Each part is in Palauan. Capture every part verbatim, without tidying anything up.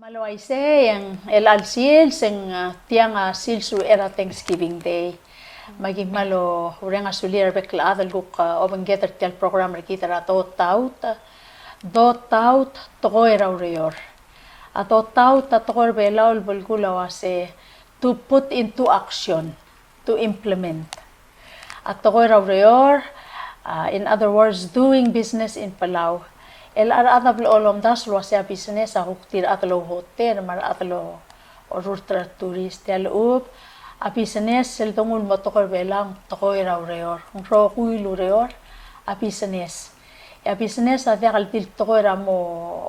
Me a le uaisei e ng chelecha el sils e ng, a, tiang a sils er a Thanksgiving Day. Me aki kmal oureng a sulir a rebek el chad el kuk, a, obengked er tia el program er kid er a Dotaut. Dotaut, tekoi er a ureor. A dotaut a tekoi er a Belau el belkul a uase to put into action, to implement. A tekoi er a ureor, a, in other words, doing business in Palau. El chad a blechoel omdasu el uase a business a kuk tir a chad el ouhotel me a rechad el orurt er a tourist. E a lechub a business el dongu el mo tekoi er a Belau, tekoi er a ureor. Ng rokui el ureor a business. E a business a diak el di el tekoi er a mo,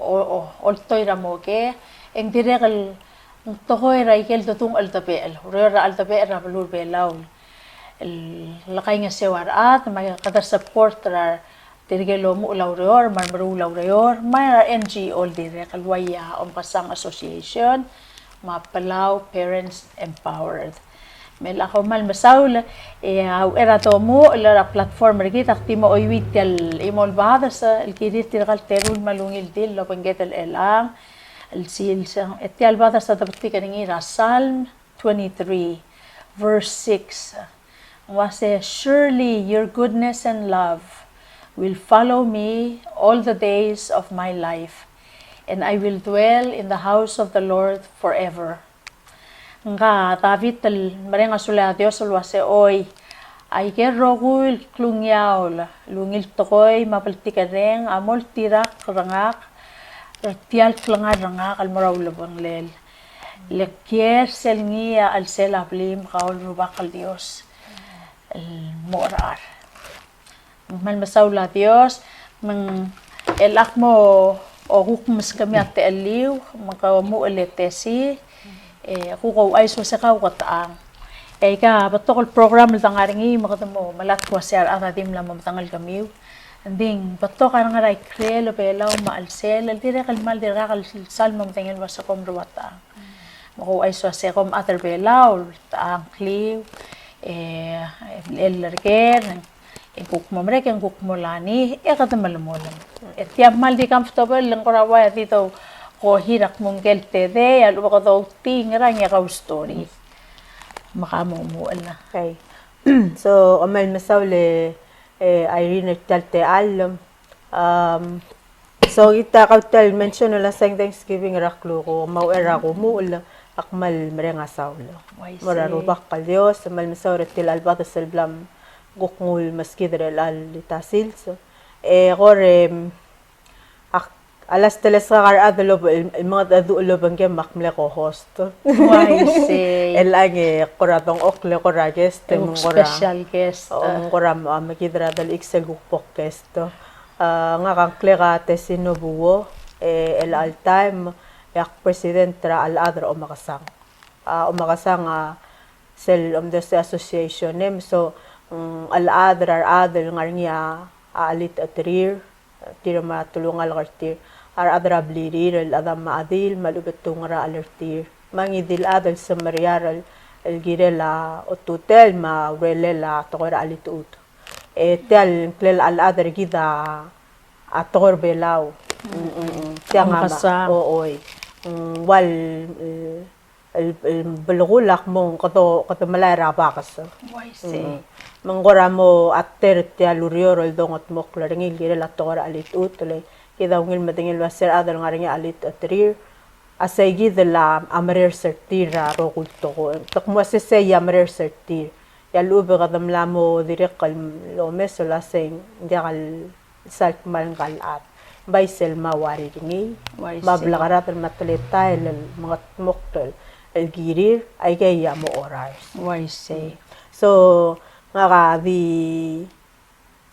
o, o, oltoi er a mo ke, e ng dirrek el ng tekoi er a ikel dedung el cheldebechel, ureor er a cheldebechel er a beluu er a Belau. El, el kaingeseu a rechad, me kede support er a tirke el omuchel a ureor, me a remeruul a ureor, me a N G O el dirrek el ua ia Omekesang Association, me a Palau Parents Empowered. Me a kmal mesaul, e a uchei er a domuchel er a platform er kid, ak di mo chuieuii tia el chimo el bades el kirir tirka el teru me a ungil dil el obengked er chelechang, el sils, e tia el bades a debetik er ngii er a Psalm twenty-three, verse six. Ng uase, "Surely your goodness and love will follow me all the days of my life, and I will dwell in the house of the Lord forever." Ngka David el mereng a sulel a Dios el uase, oi, aike el rokui el klungiaol el ungil tekoi me a bltikerreng a mo oltirakl er ngak er tia el klengar er ngak el mo er a ulebengelel. Le kiei er sel ngii a chelsel a blim, kau el Rubak el Dios el mo cherechar. Ng kmal mesaul a Dios, me ng chelechang mo kuk meskemiu a techelliu, me ke omuchel e Tesi, e kuk ouchais el uase kau ke techang. E aika betok el program el dengar er ngii, me kede mo melatk el uase a rechad a di mla mo medengei el kemiu. Ng di ng betok a rengar er a ikrel a Belau me a chelsel, el dirrek el kmal dirkak el sal mo medengei el uase kom rua techang. Me kuk ouchais el uase kom chad er a Belau, techang kliu, e, el er ker, e kuk mo merek, e kuk mo lani, e kede melemolem. E tia kmal di comfortable, le ng kora ua di dou koir a kmo ngike el tedei, a lechub e kede outii ngerang e kau story. Me ka mo omuchel. Okay. So, kmal mesaul e, e, Irene er tia el techall. Um, so, kid a kau tia el mention el uase ng Thanksgiving er a klukuk, me a uchei er a kumuchel, ak kmal mereng a saul. Uaisei. Mo er a Rubak el Dios, kmal mesaul er tia el bades el bla kuk nguu el meskid er chelecha el ta el sils. E kora, em, ak, a last el sel kar chad el obe-, el, el mengedecheduch el obengkem me ak mle co-host. Uaisei. Chelechang e kora dengchokl e kora guest, e me ng kora special guest. O, me ng kora, a, mekid er a delechikl sel kuk bo guest. A, ngak a ngklek a Tesi Nobuo, e, chelecha el taem, e ak president er a chelechad er a Omekesang. A, Omekesang a sel omdasu a association, e, me so, mm, chelechad er a rechad el ngar er ngii a, a chelitecheterir, tir me a telungalek er tir, a rechad er a blirir, el chedam me a chedil, me a lechub e te oungerachel er tir. Me a ngii di el chad el semeriar el, el kirel a otutel me a urerel a tekoi er a chelitechut. E tia el ngklel a chelechad er kid a tekoi er a Belau. Mm, mm, mm. Tiang a ma, Omekesang. O, oi. Mm, ua el, el, el belkul a kmo ng kede, kede melai er a bakes. Uaisei. Mm. Me ng kora mo ater tia el ureor el dongetmokl er ngii el kirel a tekoi er a chelitechut, le kid a ungil medengei el uase a rechad el ngar er ngii a chelitecheterir a sei kid el a merers er tir er a rokui el tekoi. Te kmo uase sei a merers er tir. E a lechub e kede mla mo dirrek el omes el uase ng diak el sal kmal ngka el chad. Bai sel mo uarir ngii, uaisei, me a blekerael me a teletael el mengetmokl el kirir, aikei a mo orars. Uaisei. So, ngak a di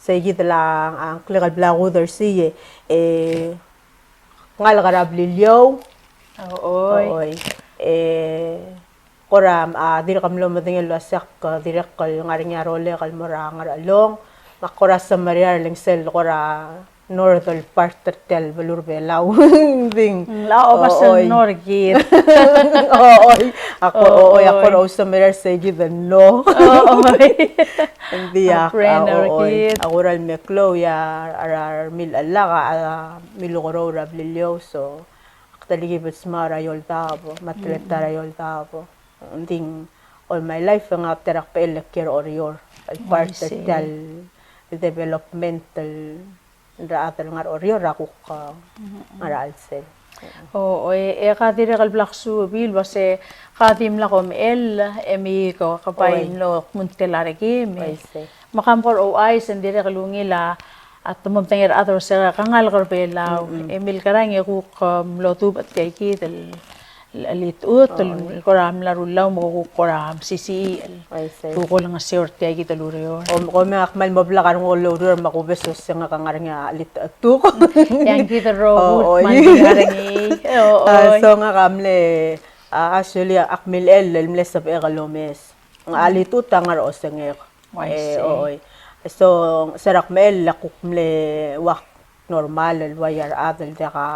sei kid el a, a ngklek el bla kudersii e, e, ngalek er a Beliliou. Oi. Oi. E, kora, a, dirk mlo medengei el uase ak dirrek el ngar er ngii a rolek el mo er a Ngerchelong. Me ak kora semeriar el ng sel kora northern part er tia el beluu er a Belau. Ng di ng. Ng locha oba sel nor kid. Oi. Ak kora, oi, ak kora ousemeriar sei kid el no. Oi. Ng di ak, a, oi. Ak kora el meklou e a, a, a remilechellak a, a, milukeroul er a Beliliou, so ak telkib el smau er a eou el daob, me a teletael er a eou el daob. Ng di all my life e ngak a ta er a kbechel el kiei er a Oreor el part er tia el development el rechad el ngar er a Oreor er a kuk ngar er a chelsel. O, e, e ka dirrek el bla ksuub el uase ka dimlak omechell e mei ko, ke bai mlo kmo ng tela er kid me. Me kam kora ouchais e ng dirrek el ungil a, a te mo medengei er a chad el uase ka ngalek er a Belau, e milkerang e kuk, e, mlo dubech tia kid el, el, chelitechut, el kora mla rullii me kuk kora mesisiich el, kuk olengeseu er tia kid el ureor. O, kom me ak kmal mo blak a renguk el oureor me a kubes el uase ngak a ngar er ngii a chelitechetuk. E ng kid el rokui el kmal ngar er ngii. O, o. So ngak a mle, a, actually, ak milechell el mle sebechek el omes. Ng a chelitechut a ngar er a osengek. E, oi. So, se er a kmechell a kuk mle ua normal el uai a rechad el diak a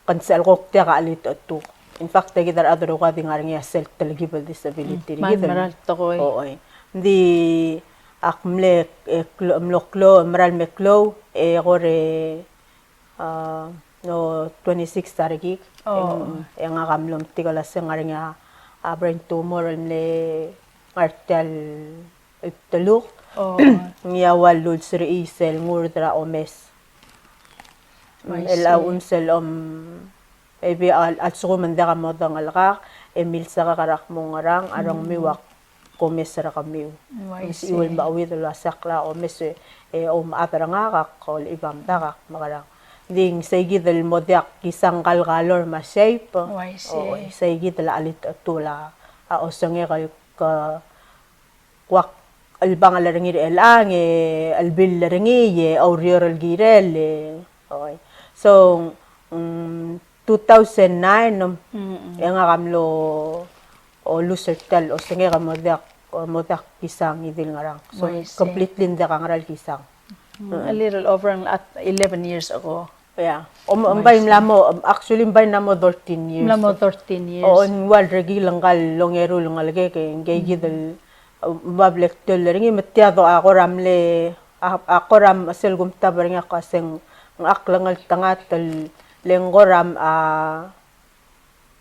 kensechel kuk diak a chelitechetuk. In fact, tia kid a rechad el rokui a di ngar er ngii a sel telkib el disability er kid el. Oi. Ng di ak mle, e, klo-, mlo klou, mera el me klou, e kora a, no, twenty-six a rekik. E ng, e ngak a mlo metik el uase ng ngar er ngii a, a, brain tumor el mle ngar tia el teluk. Ngii a ua luluserichii sel ngurd er a omes. El a um sel om, e bai a, a lsekum ng diak a mo dengelekak, e milsakek er a kmo ngerang, a rengmiu a komes er kemiu. Ng sechiu el mecheuid el uase ak locha omes e, e oumechad er ngak, ak olechib a medakl, ak mekerang. Ng di ng sei kid el mo diak kisang ngka el color me a shape. Oi, sei kid el a chelitechetul a osengek el ke kuk chelebangel er ngii er chelechang, e chelebill er ngii, e oureor el kirel, e, oi. So, mm, two thousand nine, e ngak a mlo lose er tia el osengek e mo diak, mo diak kisang ngii di el ngerang. So, completely ng diak a ngera el kisang. Mm, a little over at eleven years ago. Yeah. Om, ng bai mla mo, actually, ng bai mla mo thirteen years. Mla mo thirteen years. O, ng ua el rekil ngka el ongeru el ngelekek, e ngii kid el, ua bla ktiol er ngii, me tia do a kora mle, a, a kora sel kumtab er ngii a kmo se ng ak klengeltengat el, le ng kora, a,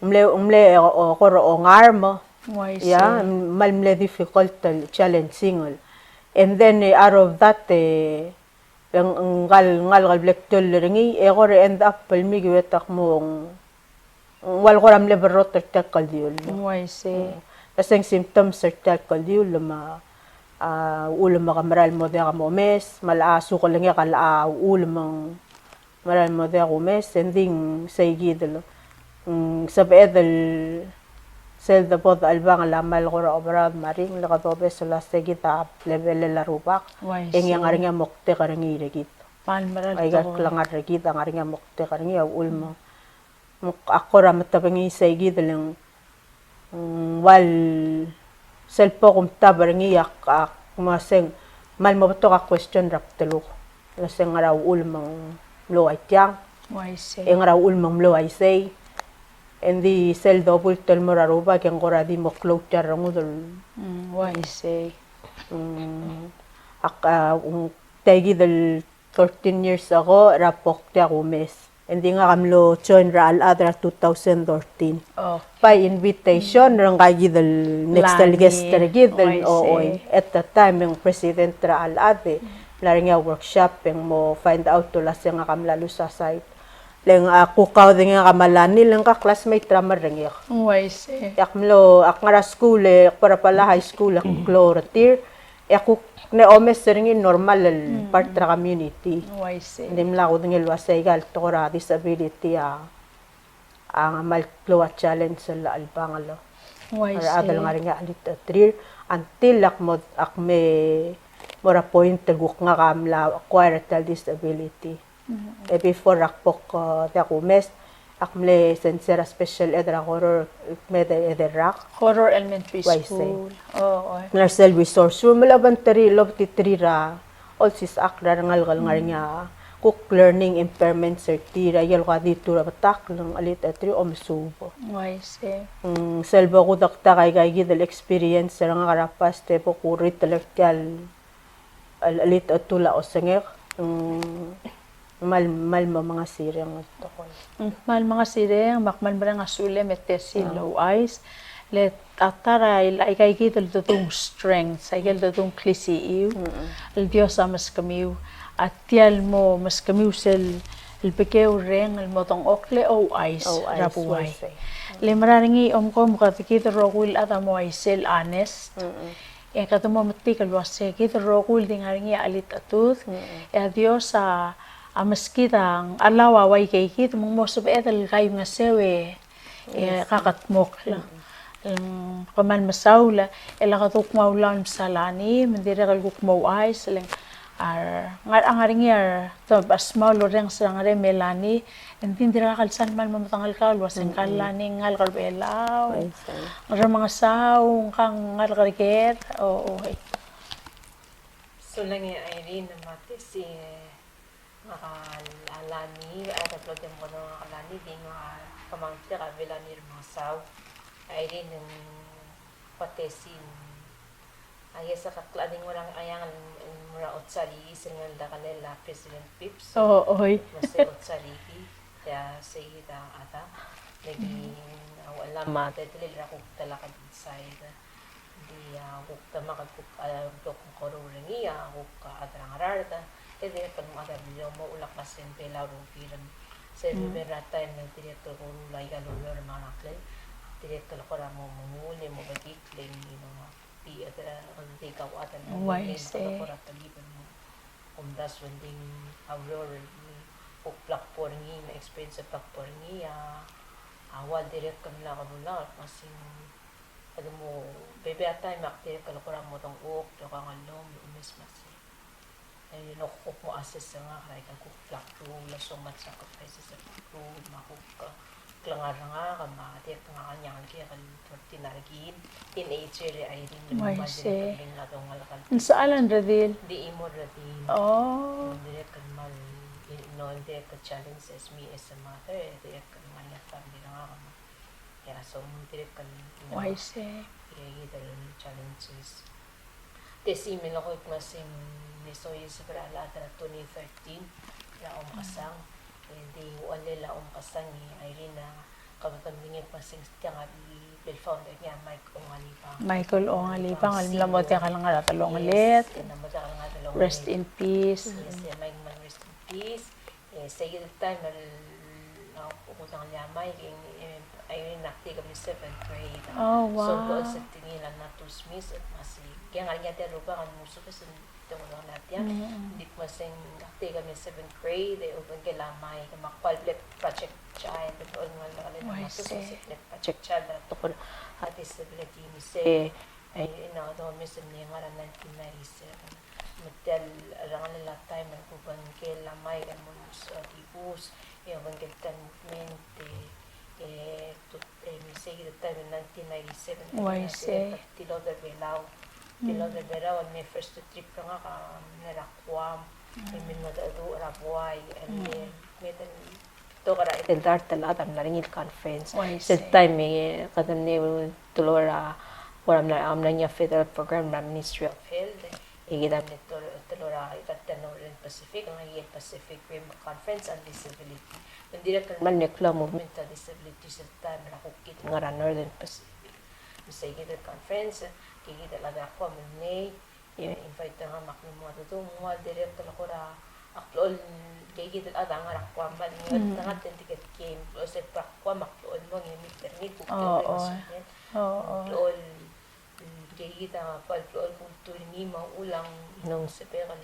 mle, mle, o, kora ongarm. Ia, me ng mle difficult el challenging el. And then, e, out of that, e, ng, ng ngal, ngalek el bla ktiol er ngii, e kora end up el mikiuet a kmo ng ua el kora mle berrot er tia el kldiull. Uaisei. Mm. Ng se ng symptoms er tia el kldiull me a, a, uchul me ke mera el mo diak momes, me a lsuk el ngak a uchul me ng mera el mo diak kumes, e ng di ng sei kid el, mm, sebeched el sel debo dechelebangel a kmal kora oberaod me a ringel, le kede obes el uase kid a level er a Rubak. Uaisei. E ng ngar er ngii a moktek er ngii er kid. Aika el klengar er kid a ngar er ngii a moktek er ngii a uchul me ng, me ak kora metebengii sei kid el ng, mm, ua el sel bo kumtab er ngii a, a, me se ng kmal mo betok a question er a bdeluk. Me se ng ngera uchul me ng mlo ua tiang. Uaisei. E ngera uchul me ng mlo uaisei. E ng di sel dobult el mo er a Rubak e ng kora di mo klou tia el rengud el. Mm, uaisei. Mm, ak, a, ng, tia kid el thirteen years ago, er a bo kdiak kumes. E ng di ngak a mlo join er a chelechad er a two thousand thirteen. Okay. By invitation er ngka kid el next el guest er kid el, o, oi. At that time, e ng president er a chelechad e mla er ngii a workshop e ng mo find out el uase ngak a mla lose a sight. Le ng, a, kuk kaudengei ngak a Malani, le ngka classmate er a Merengek. Uaisei. E ak mlo, ak ngar er a school e, Kbarapala High School, e ak klou er tir. E ak kuk mle omes er ngii el normal el part er a community. Uaisei. Ng dimlak kudengei el uase aika el tekoi er a disability a, a kmal klou a challenge el chelebangel. Uaisei. A rechad el ngar er ngii a chelitechetir, until ak mo, ak me, mo er a point el kuk ngak a mla acquire tia el disability. E before ak bo, e, diak kumes, ak mle sensei er a special ed er a Koror, me de, ed er a Koror Elementary School. Uaisei. O, o. Mla er sel resource room, el obengterir, el obengterir a olsisechakl er a rengalek el ngar er ngii a kuk learning impairments er tir, a ikel kuk di tuu er a betakl, ng chelitechetir a omesuub. Uaisei. Mm, sel bo kudektak aika kid el experience er ngak er a past e bo kurritel er tia el el, chelitechetul a osengek, mm, Kmal, kmal mo mengasireng el tekoi. Mm, kmal mengasireng, me ak kmal mereng a sulem e Tessie el ouchais. Le a ta er a ikaikid el dedung strength, aike el dedung klisichiu, el Dios a meskemiu, a tia el mo meskemiu sel, el bekeu el reng el mo dengchokl e ouchais er a buai. Le mera er ngii, omko me kede kid el rokui el chad a mo uaisei el honest. E kede mo metik el uase kid el rokui el di ngar er ngii a chelitechetud, e a Dios a, a meskid a, a Ngchedaol a uai keikid me ng mo sebeched el kaingeseu e, e kakedmokl. Mm, kmal mesaul, e le kede kuk nguu a ulaol el msa Lani, me ng dirrek el kuk mo ouchais, le ng, a, ngar, a ngar er ngii a, te, a small orrenges er a Ngerem e Lani, e ng di ng dirkak el sal kmal mo medengelkau el uase ngka el Lani a ngalek er Belau. Remengesau, ngka a ngalek er ker, o, o, e. Sulang e Irene me a Tessie, ngak a Lani, a ta el blo di mo ngak a Lani, di ngak a kemangtiak a Belani Remengesau. Irene, ngak a Tessie, a, yes, a kak a di ngurang a iang el mo er a Otsari, se ng el dakelel a President Pips. O, oi. Mo se Otsari ki, tia sei da a ta. Le di a ualam a teletelel er a kuk ta el kuk side. Di a kuk ta me a kuk, a, kuk mekeroul er ngii, a kuk, a, chad er a Ngaraard. E dirrek el mo chad er a Beliliou mo ulak a se ng Belau el rokir. Se ng mei er a taem e dirrek el ko ruul aika el ureor me a ngklel. Dirrek el kora mo mengull e mo bekikl e ngii, you know, di, a, di kauchad el mo, uaisei, kora telkib el mo omdasu e ng di a ureor er ngii, kuk bla kbo er ngii, me experience el bla kbo er ngii, a, a ua el dirrek el mla kelulau, me a se ng, kede mo, bebil a taem ak dirrek el kora mo dengchokl, el kora ngelom, el omes me a se. E, ng kuk mo assess er ngak er aika el kuk bla kruul, el so much sacrifices el bla kruul, me a kuk, a, klengar er ngak, me a dirrek ngak a ngiang el kekerei el fourteen a rekim, teenager e Irene, me a dirrek el mla dongalek el. Ng sechal a ng redil? Di chimo el redil. O. Ng dirrek el kmal, you know, ng dirrek el challenge as me as a mother, e dirrek el ngar er ngii a family er ngak, me a, e a so ng dirrek el, you know, uaisei, e kid el challenges. Tessie, me ng kuk me a se ng mle soiseb er a chad er a twenty thirteen er a Omkesang. E di uchelel a Omkesang e Irene, a kede medengei me a se ng tiang a bla el founder er ngii a Mike Ongalibang. Michael Ongalibang, el mla mo diak el ngar er a delongeled. Yes, e mla mo diak el ngar er a delongeled. Rest in peace. Yes, e Mike, rest in peace. E sei kid el taem el, a, kudengelii a Mike, e, e, Irene, ak di kemiu seventh grade. Oh, wow. So, ko el se tingii el Natus Miss, me a se, ke ngar er ngii a tia el rubak el mo subes, e te ko el ngar er a tia. Mm. Ng di kmo se ng ak di kemiu seventh grade, e obengkel a Mike, me ak kmal bla project child, e te ko el ngar er a Natus, me se bla project child, e te ko el a disability, me se, e, you know, domes el mle ngar er a nineteen ninety-seven. Me tia el, a rengalek el taem el kubengkel a Mike el mo, a, dibus, e obengkel tia el movement, e, e, tu, e, me sei kid el taem el nineteen ninety-seven, uaisei, e, tilobed er a Belau. Tilobed er a Belau, el mle first trip er ngak a mle er a Guam, e mle mengedecheduch er a buai, el mle, mle Betok er a edei el dart el chad a mla er ngii el conference. Sel taem e kede mle teloi er a, kora mla, a mla er ngii a federal program er a Ministry of Health. E kid a mle tel-, teloi er a, e kede Northern Pacific, el ngii el Pacific Rim Conference on Disability. Me ng dirrek el mle klou a movement er a disability sel taem er a kuk kid el ngar er a Northern Pacific. Me se kid el conference, ke kid el chad er a Guam el mei, e invite er ngak me ak mo mengedecheduch, me ng ua dirrek el kora, ak blechoel, ke kid el chad a ngar er a Guam, me ng ua dirrek el ngar er a Guam, ak blechoel mo ngii me ak blechoel, mm, ke kid a, ak blechoel kultur er ngii me a uchul a ng sebechek el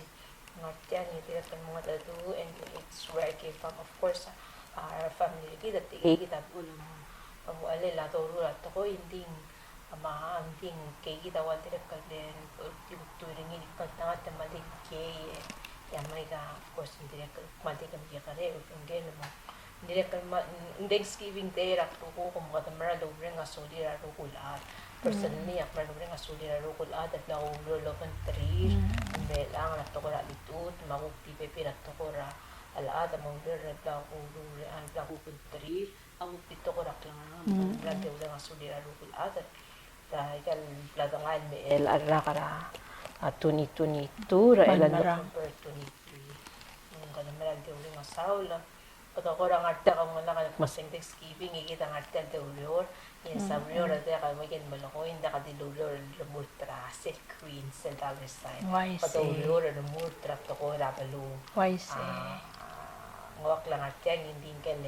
ngar tiang, e dirrek el mengedecheduch, and it's where I came from, of course, a, a family er kid, a tirke kid a blechoel mo, a uchelel a doruul a tekoi, e ng di ng A me ng di ng ke kid a ua dirrek el, el, el, di kultur er ngii el klengar, te kmal di ngkei, e a Mike a, of course, ng dirrek el kmal di kemekekerei, el obengkel me ng dirrek el kmal, ng Thanksgiving Day er a klukuk, me kede mera el oureng a sorir a rokui el chad. Personally, ak mera el oureng a solir a rokui el chad el bla koureor el obengterir, me a chelechang er a tekoi er a chelitechut, me a kuk di bebil er a tekoi er a chad, me a ureor el bla koureor, el bla kuk obengterir. A kuk di tekoi er a klengar, mm, bla di oureng a solir a rokui el chad. Ta, aika el bla dengai el me el rak er a, a, twenty twenty-two, er a, el November twenty-three. Mm, Kede mera el di uriul a saul, kede kora ngar tia el kmo ng Thanksgiving, e kid a ngar tia el di ureor, e sa ureor a diak a ikel melekoi, ng diak di ureor el remurt er a sel green, sel dollar sign. Uaisei. Kede ureor el remurt er a tekoi er a beluu. Uaisei. A, ng ua klengar tiang, e ng di ngike el,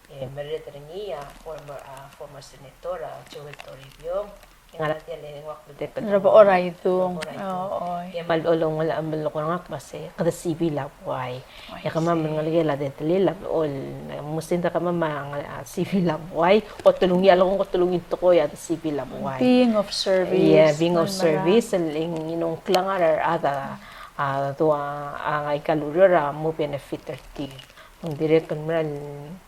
e, merreder er ngii a former, a, former senator, a, Joel Toribiong. Ngar er tia el ua kmo ng Rebechor a Idung. Rebechor a Idung. Oi. E kmal olengit a melekoi er ngak el uase kede civil a buai. E kemam el ngelekel a dedelil a blechoel, mostly kemam a civil a buai, ko telungalek, ko telungalek el tekoi a civil a buai. Being of service. Yeah, being of service, el, you know, klengar er a rechad a, a, dua, a, ngika el ureor a mo benefit er tir. Me ng dirrek el mera el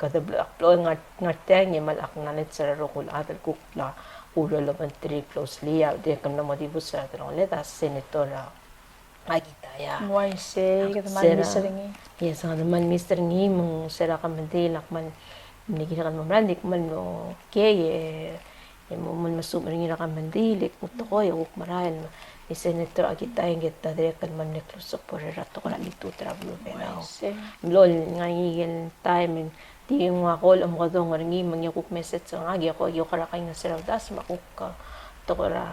kede blechoel ngar, ngar tiang e kmal acknowledge er a rokui el chad el kuk mla ureor el obengterir closely, a dirrek el mla mo dibus er a delongeled a Senator, a, Akitaya. Uaisei, kede kmal miss er ngii. Yes, kede kmal miss er ngii, me ng se er a kemeldiil a kmal mle kirek el mo mera el di kmal mlo kiei, e e mo, mo mesumech er ngii er a kemeldiil, e kuk tekoi e kuk merael, me, e Senator Akitaya a dirrek el mle close supporter er a tekoi er a chelitut er a beluu er a Belau. Uaisei. Mlo ngar er ngii el taem e ng di ngak a kmal omekedong er ngii, me ng kuk message er ngak e ko, e ko er a kaingeseu er a uldasu me a kuk, a, tekoi er a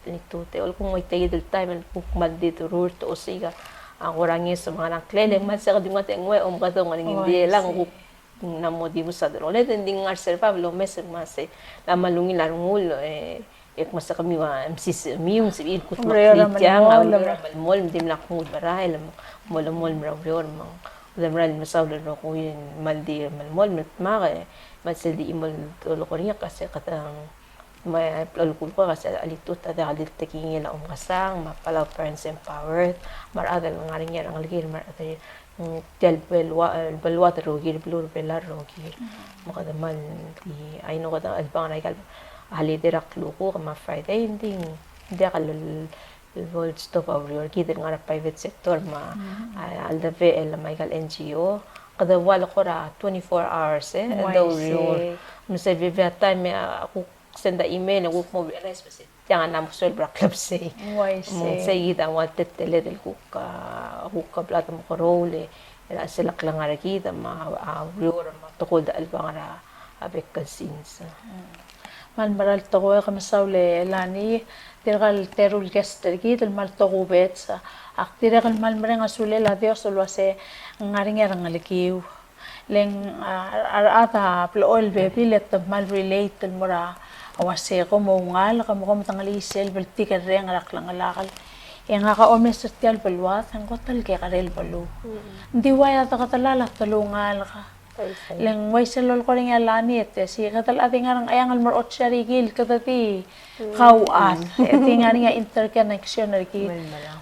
chelitut. E olkuk mo tia el taem e kuk kmal di dururt, osiik a kora ngeso me a ngera ngklel, e kmal se kede nguu a te nguu e omekedong er ngii, ng di, e le ng kuk ng mla mo dibus a delongeled, e ng di ngar er a serba el omes el kmo se, ng mla ungil a rengul, e, e kmo se kemiu a, mesisiich, mesisiich el kutmeklii tiang, a ureor a melemolem, me dimlak kudmerael, me ng melemolem er a ureor, me ng, kede merael el mesaul el rokui el kmal di melemolem el dmak, e, me sel di chimo el dolekoi er ngii a kmo se kede Me a blechoel kulekoi a se a chelitut a diak el tekingel a omkesang, me a Palau Parents Empowered, me a rechad el ngar er ngii a rengelekir, me a rechad el, mm, tia el belua-, el beluad el rokir, beluu er a Belau el rokir. Me kede kmal di, a ino kede chelebangel er aika el holiday er a klukuk, me a Friday, ng di, ng diak el, el bo el stop a ureor, kid el ngar er a private sector, me a, a, a ldebechel, me aika el N G O. Kede ua el kora twenty-four hours, e, el doureor. Me se bebia taem, e, a kuk send a email e kuk mo realize me se tiang a mla mo solve er a klebesei. Uaisei. Me ng sei kid a ua teleteled el kuk, a, kuk a bla de mo keroul e, er a sel klengar er kid me a, a ureor me a tekoi el de chelebangel er a, a bek el sils. Mm. Me a mera el tekoi e ke mesaul e Lani, tirka el teru el guest er kid el kmal tokubets, ak dirrek el kmal mereng a sulel a Dios el uase ng ngar er ngii a rengelekiu. Le ng, a, a rechad a blechoel bebil e te kmal relate el mo er a uase kom oungalek, me kom medengelii sel bltikerreng er a klengelakel. E ngak a omes er tia el beluad, e ng kot el kekerei el beluu. Ng di uai a dekedelal a telungalek. Le ng uaisei el lolekoi er ngii a Lani e te, se kid el chad a di ngar er a Ngcheangel el mo er a Ottiueang el kid, kede di kauchad. E di ngar er ngii a interconnection er kid.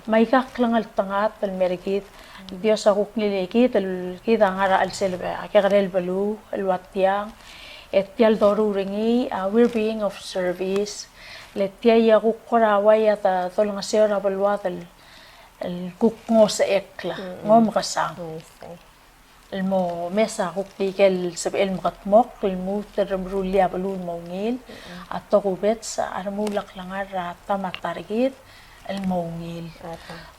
Me aika klengeltengat el mer kid. Dios a kuk ngilai kid, el kid a ngar er a chelsel a kekerei el beluu, el ua tiang. E tia el doruul er ngii, a, we're being of service. Le tia a kuk kora uai a dolengeseu er a beluad el, el kuk ngosechekl, ngomkesang. El mo mes a kuk di ikel sebechel el mekedmokl, el lmuut el remeruul a beluu el mo ungil, a tokubets a remuul a klengar er a ta me a ta er kid el mo ungil.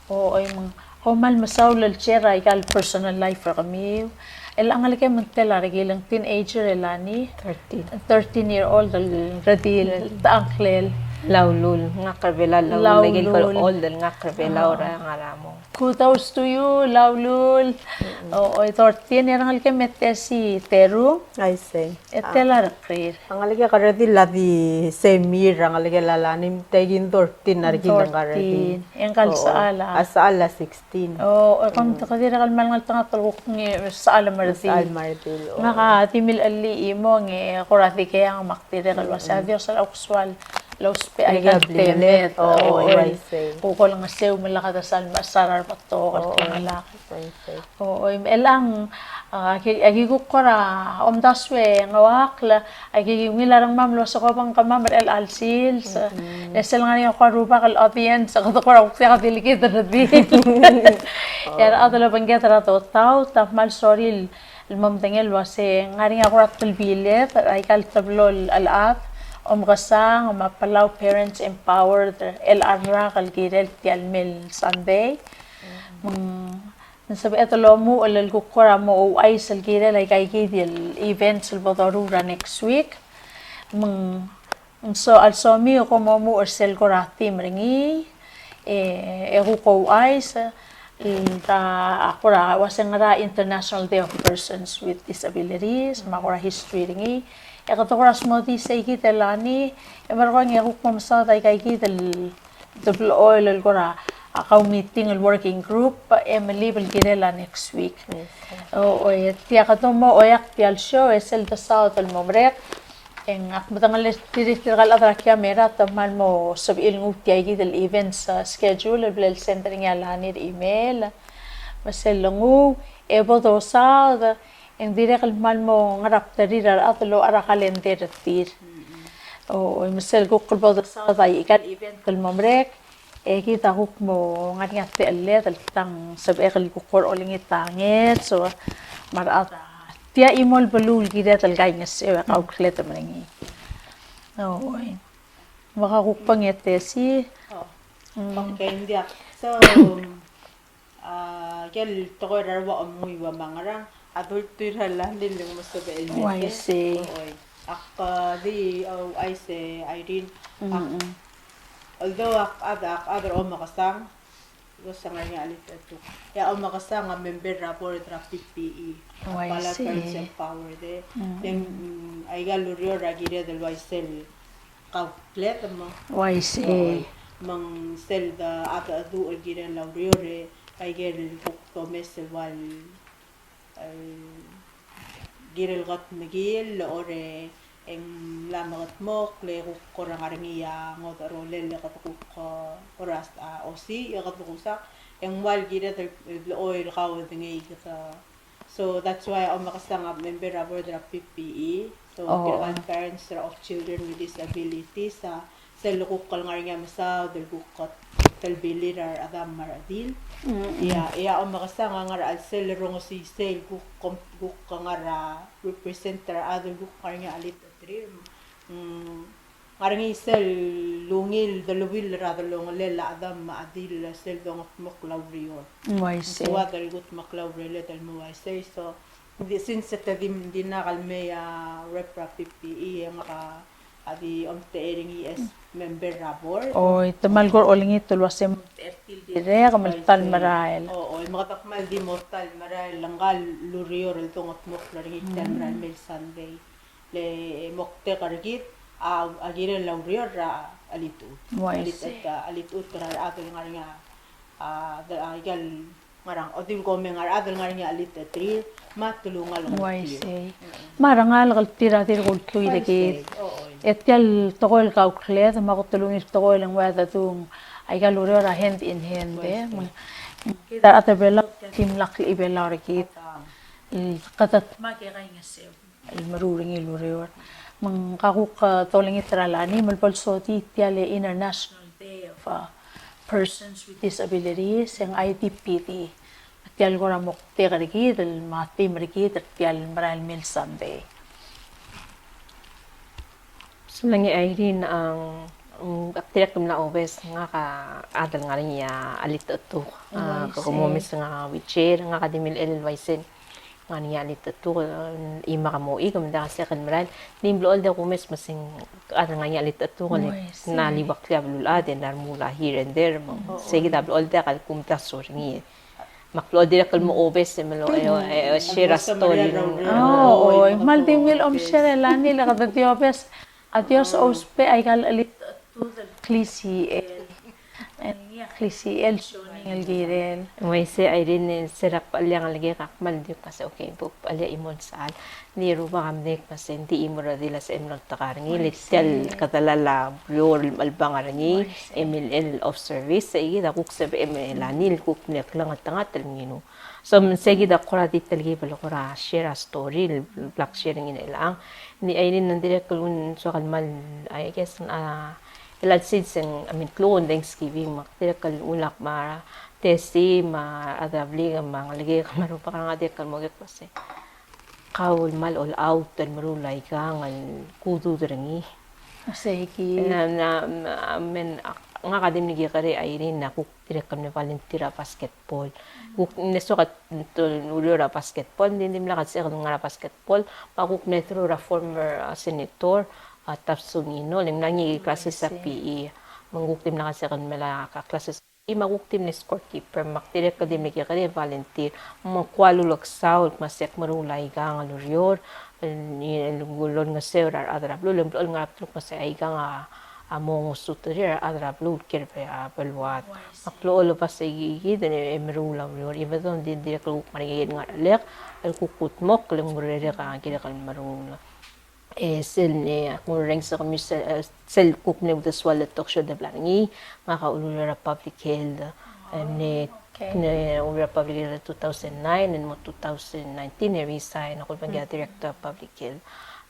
O, oi, me ng, kom kmal mesaul el share er aika el personal life er kemiu. El ngelekem ng tela a rekil, ng teenager e Lani? Thirteen. Thirteen year old el redil, el ta ngklel. Laulul, ngak er a Belau, Laulul. Laulul. Ngak er a Belau er a ngar er a mong. Kudos to you, Laulul. O, oi, thirteen, e a rengelekem e te si Teru? Aisei. E tela a rekrir? A ngelekek a redil a di same year, a ngelekel a Lani, me te ki thirteen a rekil el ngar er a redil. Thirteen. E ngka el sechal a? A sechal a sixteen. O, e kom te dirrek el kmal ngeltengat el kuk ngii sechal me a redil. Sechal me a redil, o. Ngak a di mle chelii chimong e kora dikeang me ak dirrek el uase a Dios a lousbech el ousbech aika el temed. O, uaisei. Kuk olengeseu me lak a desal me a sar a rebetok el klengelak. O, oi, me chelechang, a, aki, aki kuk kora omdasu e ng uaisei, aki ungil a rengmam el uase ko obengkemam er chelecha el sils. E sel ngar er ngii a kora rubak el audience, kede kora kuk diak di le kid el redil. E a rechad el obengked er a dotaut a kmal sorir el mo medengei el uase ng ngar er ngii a kora telbiled er aika el teblo el chelechad, Omkesang, me a Palau Parents Empowered, el rak el kirel tia el mei el Sunday. Me ng, Ng sebeched el omuchel el kuk kora mo ouchais el kirel aikaikid el events el bo doruul er a next week. Me ng, ng so, a lsomiu e kom omuchel er sel kora theme er ngii, e, e kuk ouchais, el ta, a kora uase ngera International Day of Persons with Disabilities, me a kora history er ngii. E kede kora smodii seikid el lani, e merekong e kuk mo mesaod aikaikid el, el blechoel el kora, a, kau meeting el working group, e melib el kirel a next week. Yes. O, o, e tia kede mo oeak tia el show, e sel desaod el mo merek, e ng ak medengelii tirke el chad er a camera, te kmal mo sebechir el nguu tiaikid el events, a, schedule, el bla el send er ngii a lani er a email. Me sel lenguu, e bo dosaod, e ng dirrek el kmal mo ngar er a bdelir a rechad el locha er a calendar er tir. O, me sel kuk el bo dosaod aika el event el mo merek, e kid a kuk mo ngar er ngii a techelled el tang sebechek el kuk kora olengit a ngeso, me a rechad a tia chimo el beluu el kired el kaingeseu e kaukled me er ngii. Oi. Me ka kuk pengetesi. Oh. Mm. Okay, ng diak. So, a, ikel tekoi er a rua chemui ua me a ngerang, a dultuil er a lani el ng mo sebechel el mei. Uaisei. Oi. Ak, a, di, o, uaisei, Irene. Ak, mm, mm, although ak, a, ak, a, omekesang, Ua se ngar er ngii a chelitechetuk. E a omekesang a member er a board er a P P E. Oh, I see. Palau Parents Empowered. Mm. Then, mm, aika el ureor a kired el uaisei el kaukled me. Oh, I see. Oi. Me ng sel de a dedu el kirel a ureor e aike el kuk domes el ua el el kirel el kedmekill, el ore e ng mla mekedmokl, e kuk kora ngar er ngii a ngodech a rolel e kede kuk, e, kora, a, osii, e kede kuk sak, e ng ua el kired el, el blechoel el kaudengei kede. So that's why a omekesang a member er a board er a P P E. So, oh, tirka el parents er a of children with disabilities, a, sel kuk el ngar er ngii a mesaod el kuk telbilir a rechedam me a redil. Mm, mm. Ia, ia omekesang a ngar er a chelsel el rongesii sel kuk kom-, kuk ngar er a represent er a rechad el kuk ngar er ngii a chelitechetir. Mm, ngar er ngii sel ungil deleuill er a delongelel a chedam me a redil sel dongetmokl a ureor. Mm, uaisei. Ng soad el kutmokl a urerel el mo uaisei, so, di, since te di, dimlak el mei a rep er a P P E, e ngak a a di omtechei er ngii as member er a board. Oi, te kmal kora olengit el uase mo omtechei er tir el dirrek me ng ta el merael. O, oi, me kede kmal di mo ta el merael, le ngka el ureor el dongetmokl er ngii tia el merael mei el Sunday. Le moktek er kid a, a kirel a ureor er a chelitechut. Uaisei. Chelitechut, a chelitechut er a rechad el ngar er ngii a, a, de, a, aika el ngerang, o di ko me ngar er a chad el ngar er ngii a chelitechetir, me a telungalek er tir. Uaisei. Mm-mm. Me a rengalek er tir a dirk ultuil er kid. Uaisei, o, oi. E tia el tekoi el kaukled, me a kot el ungil tekoi el ng ua de dung, aika el ureor a hand in hand, e. Uaisei. Me ng kid a rechad er a Belau, tia el dimlak el Belau er kid. Ata. El kede dmak e kaingeseu el meruul er ngii el ureor. Me ng ka kuk, e, dolengit er a lani, me bo lsodii tia el International Day of, uh, Persons with Disabilities, e ng I D P D. Tia el kora moktek er kid, el me a theme er kid, er tia el merael mei el Sunday. Sulang e Irene, a, mm, ak dirrek el mla obes, ngak a chad el ngar er ngii a chelitechetuk. A, uaisei. Ke mo mes ngak a wheelchair, ngak a di milechell el uaisei. Ngar er ngii a chelitechetuk, e, imak a mo ik, me ng diak a sek el merael. Ng di blechoel el diak kumes me se ng chad el ngar er ngii a chelitechetuk, uaisei, ng liuaklii a beluulechad, e ng remuul a here and there, me ng, oo, sei kid a blechoel el diak el kumdasu er ngii. Me ak blechoel dirrek el mo obes e me lo, e, e, share a story. O, oi, me kmal di mle omshare e lani le kede di obes. A Dios ousbech aika el chelitechetud el klisichel. E ngii a klisichel el soning el kirel. Uaisei, Irene, e se er a kbechel a ngelekek ak kmal di kmo se, okay, bo kbechel a chimo el sechal. Ng di rubak a mdek me se ng di chimo el redil a sebechem el oltak er ngii, le tia el kedelal a ureor el mechelebangel er ngii, e milechell el off service, e kid a kuk sebechem e lani el kuk mle klengeltengat el ngiluu. So, me sei kid a kora di telkib el kora share a story, el bla kshare er ngii er chelechang. Ng di Irene, ng dirrek el un soak el kmal, I guess, a, el sils e ng, I mean, klou el Thanksgiving, me ak dirrek el ulak me a Tesi, me a Dabli, me a ngelekek, me a rubak er ngak a dirrek el mo kmo se kau el kmal all out el meruul aikang el kudud er ngii. Sei kid. Na, na, na, I mean, ak, Ngak a di mle kekerei a Irene a kuk dirrek el mle volunteer er a basketball. Kuk mle soak el ureor er a basketball, ng di dimlak el sebechek el ngar er a basketball, me a kuk mle through er a former, uh, senator, uh, Topps Sungino, le ng mla ngii a classes er a P E. Me ng kuk dimlak el sebechek el mla classes. Me a kuk di mle scorekeeper, me ak dirrek el di mle kekerei el volunteer. Me ng kuk a lulekesau el kmo se ak meruul a ikang el ureor, el, el, el olengeseu er a rechad er a beluu, el mlo ngar er a beluu el kmo se aikang a, a mo ngosuterir a rechad er a beluu el kiei er a beluad. Me ak locha olab a se kid e meruul a ureor. Even though ng di dirrek el kuk ngar er ngii a ngar er a lek, el kuk kudmokl, el ng urerek a kirek el meruul. E sel, e, ak urereng se kemiu sel, e, sel kuk mle uldesuel el talk show el de bla er ngii, ngak a ulureor er a public health, e, mle, mle ulureor er a public health er a two thousand nine, e mo two thousand nineteen e resign, ak ulebengkel a director er a public health.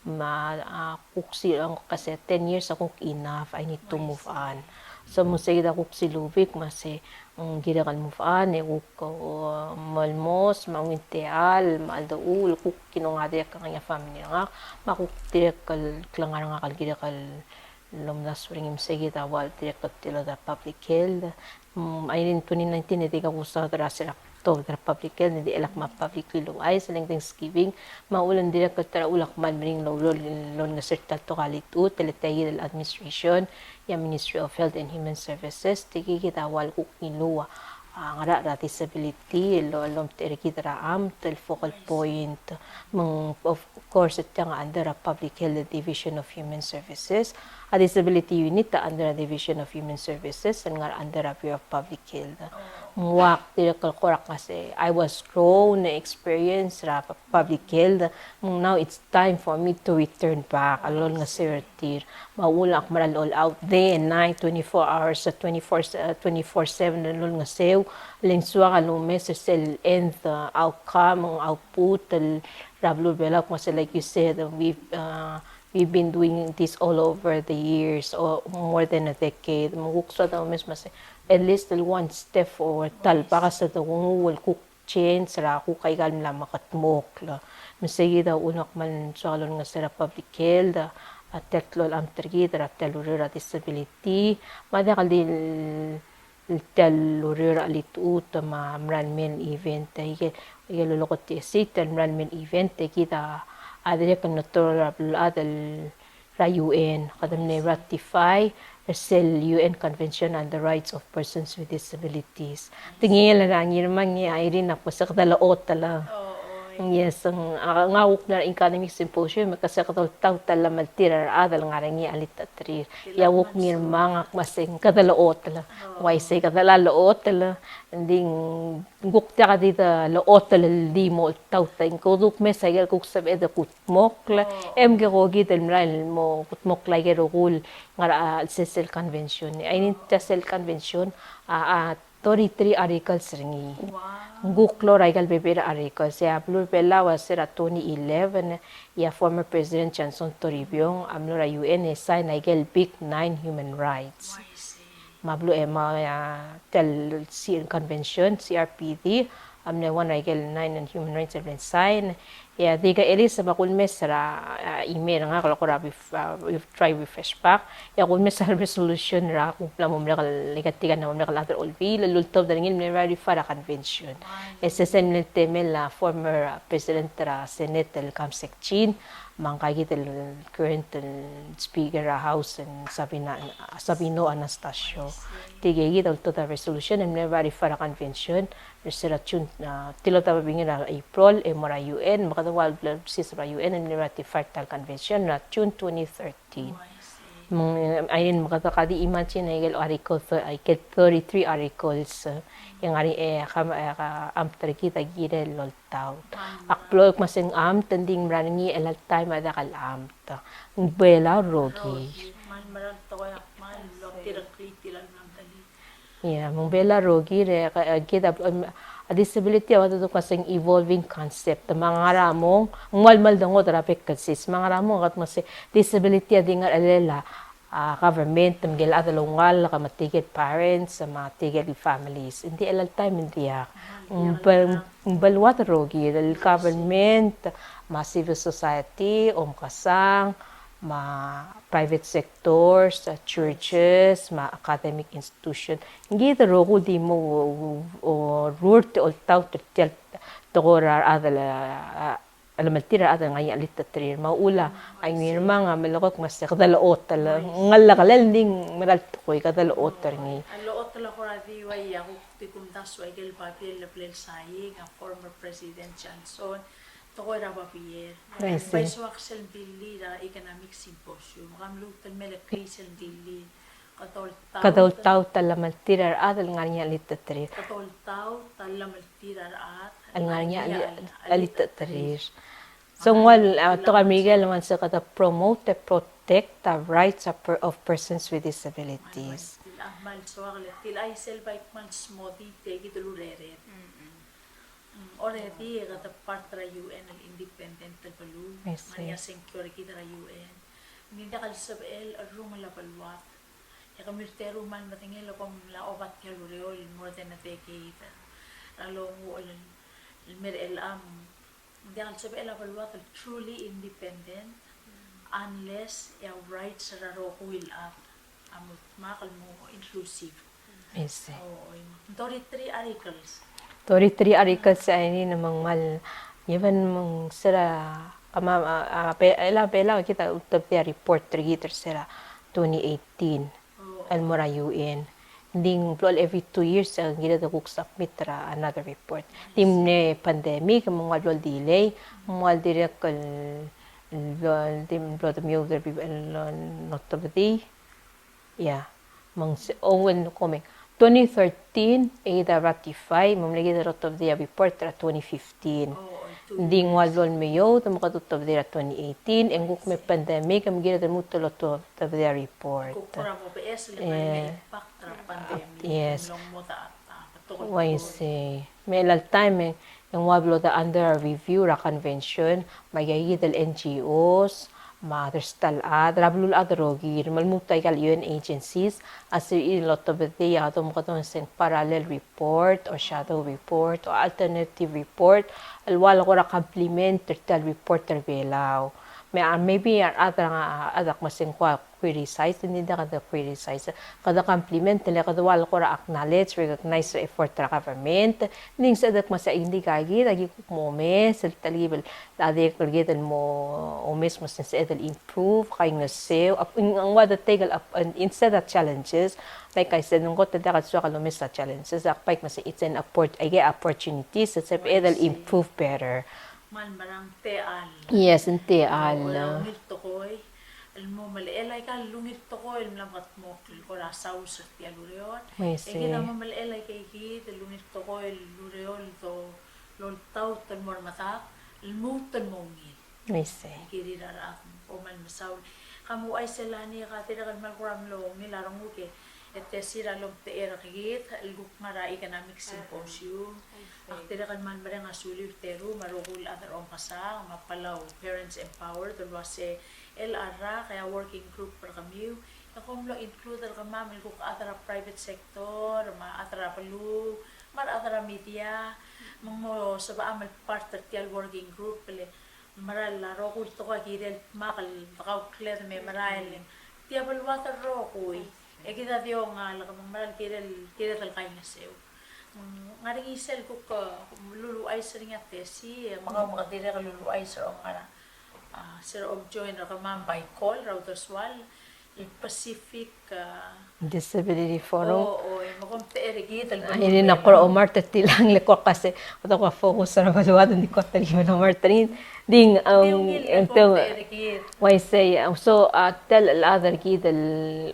Me a, a, kuk si, a, kuk a se ten years a kuk enough, I need to move on. So me sei kid a kuk silubek me se, mm, kirek el move on, e kuk, uh, melmos, me a ungil techall, me a cheldechuul, kuk kinongadeklak a family er ngak, me a kuk dirrek el klengar er ngak el kirek el omdasu er ngii me sei kid a ua dirrek el tilobed er a public health. Mm, a Irene, twenty nineteen e di kuk kusaod er a se er a tobed er a public health, e di chelak me a public liluchais, e le ng Thanksgiving, me a uchul e ng dirrek el ta er a uchul e ak kmal meringel el oureor el olengeseu er tia el tekoi el chelitechut, e le tia kid el administration, e a Ministry of Health and Human Services, tirke kid a ua el kuk ngiluu a, a, ngar er a disability, el, el omtechei er kid er a amt, el focal point, me ng, of course, tiang a under a Public Health Division of Human Services, a Disability Unit a under a Division of Human Services, el ngar er a under a Bureau of Public Health. Me ng ua ak dirrek el kora kmo se, I was grown, experience er a public health, me ng now it's time for me to return back, el olengeseu er tir. Me a uchul e ak mera el all out day and night, twenty-four hours, uh, twenty-four, uh, twenty-four seven el olengeseu, le ng soak el omes er sel end, uh, outcome, output, el er a beluu er a Belau, kmo se, like you said, we've, uh, we've been doing this all over the years, or more than a decade. Me ng kuk soak el omes me se, at least el one step forward, ta el bek el se de nguu el kuk change er a kuk aika el mla mekedmokl. Me sei kid a uchul me ak kmal soak el olengeseu er a public health, a tia el klou el amt er kid er a tia el ureor er a disability, me a diak el di el tia el ureor er a chelitechut me a mera el mei el event, aike, aike el lolekoi er tia el mera el mei el event, e kid a dirrek el notor er a beluulechad el er a U N, kede mle ratify er sel U N Convention on the Rights of Persons with Disabilities. Te ngii el er a Ngirmang e a Irene a kmo se kede lochotel. Yes, ng, a, ngak a kuk mla er a Economic Symposium, me ke se kede oltaut a llemeltir a rechad el ngar er ngii a chelitechetir. E a kuk Ngirmang a kmo se kede lochotel. Uaisei kede lochotel, ng di ng kuk diak di de lochotel el di mo oltaut, e ng kuk dmu el kmo se aike el kuk sebeched el kudmokl, e mkekokid el merael el mo kudmokl aike el rokui el ngar er a chelsel sel convention. E a Irene, tia sel convention a, a thirty-three articles er ngii. Ng kuk klou er aike el bebil er a articles. E a beluu er a Belau a se er a twenty eleven, e a former President Johnson Toribiong a mlo er a U N e sign aike el Big Nine Human Rights. Me a beluu e me a, a, tia el C-, convention, C R P D, a mle one er aike el nine el human rights el mle sign. E a di ke Elisa me a kulmes er a, a, email er ngak el kora ref-, a, ref-, try refresh back. E a kulmes er a resolution er a kuk mla mo merek el, aika el tirka el mla mo merek el chad er a Olbiil, el ultobed er ngii el mle ratify er a convention. E se sel mle temel a former, a, president er a Senate el Camsek Chin, me ngka kid el current el Speaker er a House el Sabina, Sabino Anastacio. Tirke kid a ultobed a resolution el mle ratify er a convention er se er a June, a, tilobed a babier er a April, e mo er a U N, me kede ua el blal sils er a U N el mle ratify er tia el convention er a June twenty thirteen. Me ng, a Irene, me kede ka di imagine aike el article, aike el thirty-three articles, e ngar er ngii, e, ka, e, ka, amt er kid a kirel el oltaut. Ak blo kmo se ng amt, e ng di ng mera er ngii el chelecha el taem a diak el amt. Ng Belau el rokir. Ia, me ng Belau el rokir, e, e, kid a, em, a disability a ua te kmo se ng evolving concept. Me a ngar er a mong, ng ua el mle dengodech er a bek el sils. Me a ngar er a mong, kede kmo se disability a di ngar er a chelsel a a, government, me ngike el chad el oungalek, me tirke el parents, me tirke el families. Ng di chelecha el taem ng diak. Ng Be-, ng beluad el rokir, el government, me a civil society, Omkesang, me a private sectors, a churches, me a academic institution. Ngii di rokui el di mo, o, o, rurt e oltaut er tia el tekoi er a rechad el, a, a, a lemeltir a rechad el ngar er ngii a chelitechetir. Me a uchul a, a Ngirmang a melekoi me se kede locha otel, ngelekelel ng di mera el tekoi, kede locha otel er ngii. A locha otel a kora di ua ia kuk di kumdasu a ikel babier el bla lsai a former President Johnson, tekoi er a babier. I see. Bai soak sel dilii er a economic symposium, ka mluut el mei el kris el dilii. Kede oltaut. Kede oltaut a lemeltir a rechad el ngar er ngii a chelitechetir. Kede oltaut a lemeltir a rechad el ngar er ngii a cheli-, chelitechetir. So, ng ua, a, tekoi er a Merikel a ngar er ngii a se kede promote, protect the rights of per-, of persons with disabilities. Kmal soak el, tia el chais el bai kmal smodii tia kid el urerem. Mm, already kede part er a U N el independent el beluu, I see. Ngar er ngii a sengkio er kid er a U N. Ng di diak el sebechel el rungel a beluad. E kemiu el teru a kmal medengei el kom mla oba tia el ureor el more than a decade er a longuchel el mer chelechang. Ng diak el sebechel a beluad el truly independent unless e a rights er a rokui el chad a mo dmak el mo inclusive. I see. O, o, thirty-three articles. Thirty-three articles a ngii, me ng kmal, even me ng se er a, kemam, a, a, Be-, el a Belau, kid a ultebedii a report er kid er se er a twenty eighteen. O. El mo er a U N. Ng di ng blechoel every two years, e ng kired el kuk submit er a another report. Ng di mle pandemic, me ng ua blechoel delay, me ng ua dirrek el, el, el di mlo demiou er a, el, el, el ultebedii. Yeah. Me ng se, o, well, coming. Twenty thirteen, e kid a ratify, me mle kid a ultebedii a report er a twenty fifteen. O, o, two years. Ng di ng ua blechoel meiou, me kede ultebedii er a twenty eighteen, e ng kuk mei pandemic, me ng kired el lmuut el ultebedii a report. Kuk kora mo beches el, eh, impact er a pandemic. Yes. Ng mlo mo ta, ta, betok el, uaisei. Me chelecha el taem e ng ua blechoel de under a review er a convention, me aika kid el N G Os, me a dersta el chad, er a beluulechad el rokir, me lmuut aika el U N agencies, a sebechir el otobedii a domekedong se ng parallel report, o shadow report, o alternative report, el ua le kora complement er tia el report er a Belau. Me a, maybe a rechad er a, a rechad a kmo se ng kua criticize, ng di diak de criticize. Kede compliment, le kede ua le kora acknowledge, recognize er a effort er a government. Ng di ng sebeched el kmo se a, ng di aika kid, aki kuk mo omes, el telkib el, a dirrek el kid el mo omes, mo se ng sebeched el improve, kaingeseu, ap-, ng, ng ua de take el ap-, instead of challenges, like I said, ng kot el diak el soak el omes a challenges, ak bai kmo se it's an oppor-, aike opportunity, se sebeched el improve better. Kmal merang, ng techall. Yes, ng techall. O, el ungil tekoi el mo melechel aika el ungil tekoi el mla mekedmokl el kora saus er tia el ureor. E kid a mo melechel aika kid el ungil tekoi el ureor el do, loltaut el mo er medad el lmuut el mo ungil. Kirir a rechad, kom kmal mesaul. Ka mo uaisei el ngii, ka dirrek el kmal kora mlo ungil a renguk e e te sel lomtechei er kid el kuk ngar er a economic symposium. Ak dirrek el kmal mereng a suliu er teru me a rokui el chad er a Omkesang me a Palau Parents Empowered el uase el rak e a working group er kemiu e kom mlo include er kemam el kuk chad er a private sector me a chad er a beluu me a rechad er a media me ng mo sebecham el part er tia el working group el merael a rokui el tekoi a kirel dmak el dekaukl el me merael. Tia beluad el rokui. E kid a di ongalek me ng merael kirel, kirel el kaingeseu. Mm, ng ngar er ngii sel kuk, eh, luluuchais er ngii a Tesi, e me kau me ke dirrek el luluuchais er a omngar a, ah, se er a om join er kemam by call er a uldesuel. Pacific, ah, Disability Forum. O, o, e me kom tech er kid el, a, ngii a kora omart er tiang le kuk kase, kede kuk focus er a beluad, ng di kuk telkib el omart er ngii. Di, um, di ungil e te, kom tech er kid. Uaisei, so, a, tia el chad er kid el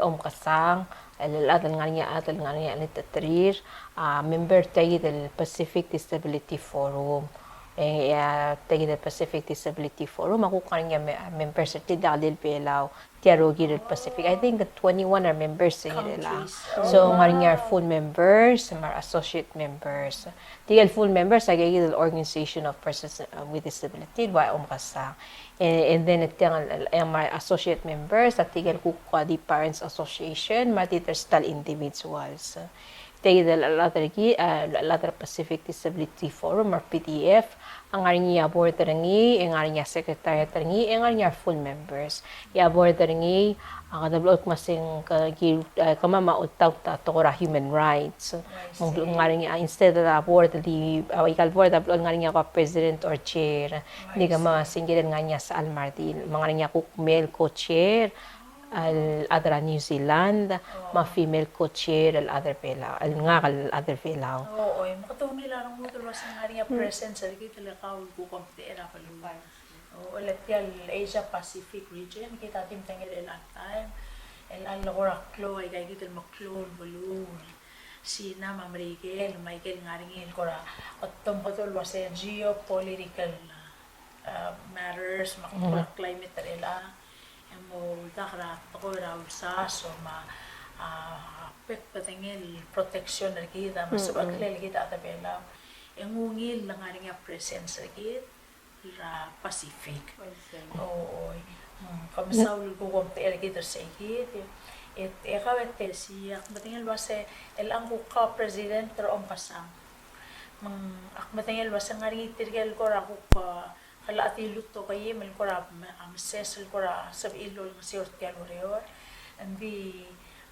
Omkesang, el chad el ngar er ngii a chad el ngar er ngii a chelitechetir, a, member tia kid el Pacific Disability Forum. E, a, tia kid el Pacific Disability Forum, a kuk ngar er ngii a me-, members er tir el diak el Belau. Tia el rokir el Pacific. I think twenty-one are members er ngii el. Countries. So, ng ngar er ngii a full members, me a associate members. Tirke el full members, a kid el Organization of Persons, uh, with Disability, el ua Omkesang. And, and then, tia el, el, me a associate members, a tirke el kuk ua di Parents Association, me a di dersta el individuals. State el chad er ngii, a, el chad er a Pacific Disability Forum or P D F, a ngar er ngii a board er ngii, e ngar er ngii a secretariat er ngii, e ngar er ngii a full members. E a board er ngii, a, kede blechoel kmo se ng ke, ki, a, kemam a oltaut a tekoi er a human rights. Me ng ngar er ngii, a, instead er a board el di, a, ikal board a blechoel ngar er ngii a ko president or chair. Ng di kemam a se ng kirel ngar er ngii a sechal me a redil. Me ng ngar er ngii a kuk male co-chair, el chad er a New Zealand, me a female co-chair el chad er a Belau, el ngak el chad er a Belau. O, oi, me kede ungil a rengud el uase ng ngar er ngii a presence er kid el kau el kuk omtechei er a beluu. O, le tia el Asia Pacific region, kid a di medengei er chelecha el taem el, el kora klou, aika kid el meklou el beluu, Sina me a Merikel, me aike el ngar er ngii el kora, kede omekedong el uase geopolitical, uh, matters, me a kora climate er chelechang. E mo uldak er a tekoi er a ulsaso me a, a, bek el bedengel protection er kid, me a sebechel el kid a chad er a Belau. E ng ungil el ngar er ngii a presence er kid er a Pacific. O, oi. Mm, ke mesaul el kuk omtechei er kid er sei kid. E, e kau e Tessie, ak medengei el uase, el ng kuk kau president er a Omkesang. Me ng, ak medengei el uase ng ngar er ngii tirke el kora kuk, a, kelecha di lutokii me el kora me-, a meses el kora sebechir el olengeseu er tia el ureor. Ng di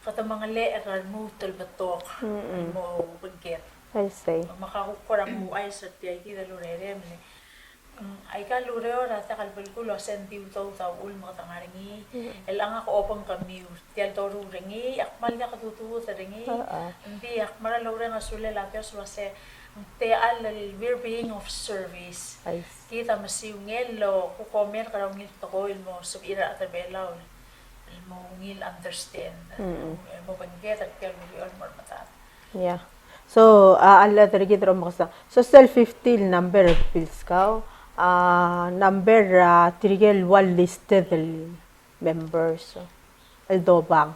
kede mengelechel er a lmuut el betok el mo bengked. Me ka kuk kora mo ouchais er tia kid el urerem el, mm, aika el ureor a diak el belkul el uase ng di udoud a uchul me kede ngar er ngii. El ngak a obengkemiu er tia el doruul er ngii, ak kmal diak dudud er ngii. Ng di ak mera el oureng a sulel a Dios el uase ng techall el we're being of service. Kid a mesiungel el kuk omerk er a ungil tekoi el mo sebechir a rechad er a Belau el mo ungil understand, el mo bengked er tia el ureor el mo er medad. Yeah. So, a, a chad er kid er a Omkesang. So, sel fifty el number er a bilskau, a, number er a tirke el ua listed el members el dobang.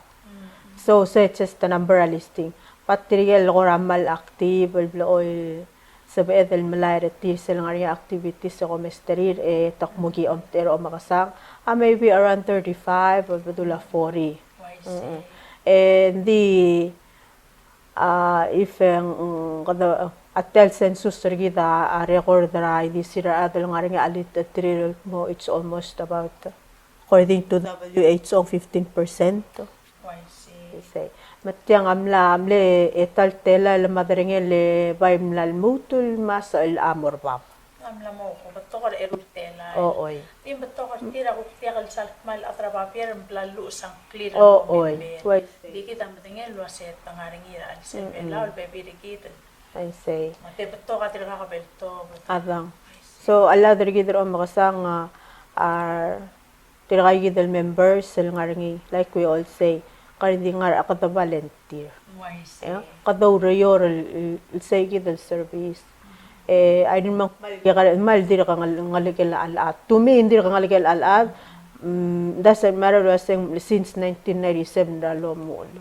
So, se just a number a listing. But tirke el kora kmal active el blechoel sebeched el melai er tir sel ngar er ngii a activities e kom mesterir e te kmo ki omtechei er a Omkesang, a, maybe around thirty-five el bedul a forty. E ng di, a, if, e, ng, kede, a, tia el census er kid a, a, record er a ildisir a rechad el ngar er ngii a chelitechetir el kmo it's almost about, according to W H O, fifteen percent. Me tiang a mla, mle e ta el telael el meringel e bai mla lmuut el mesa el mo er bab. A mla mo ko betok er a eru el telael. O, oi. Di betok er tir a kuk diak el sal kmal chad er a babier, ng bla lluches a ngklir el mo member. Di kid a medengei el uase te ngar er ngii er a chelsel Belau el bebil er kid. Me te betok a tirka kebeltobed. Adang. So, a chad er kid er a Omkesang a, a tirka kid el members el ngar er ngii, like we all say, kede di ngar er a kede volunteer. Kede oureor el, el, el sei kid el service. E, a rin me ng kmal, kmal dirk ngal-, ngelekel a chad. To me, ng dirk ngelekel a chad, mm, doesn't matter el uaseng since nineteen ninety-seven er a lomuchel.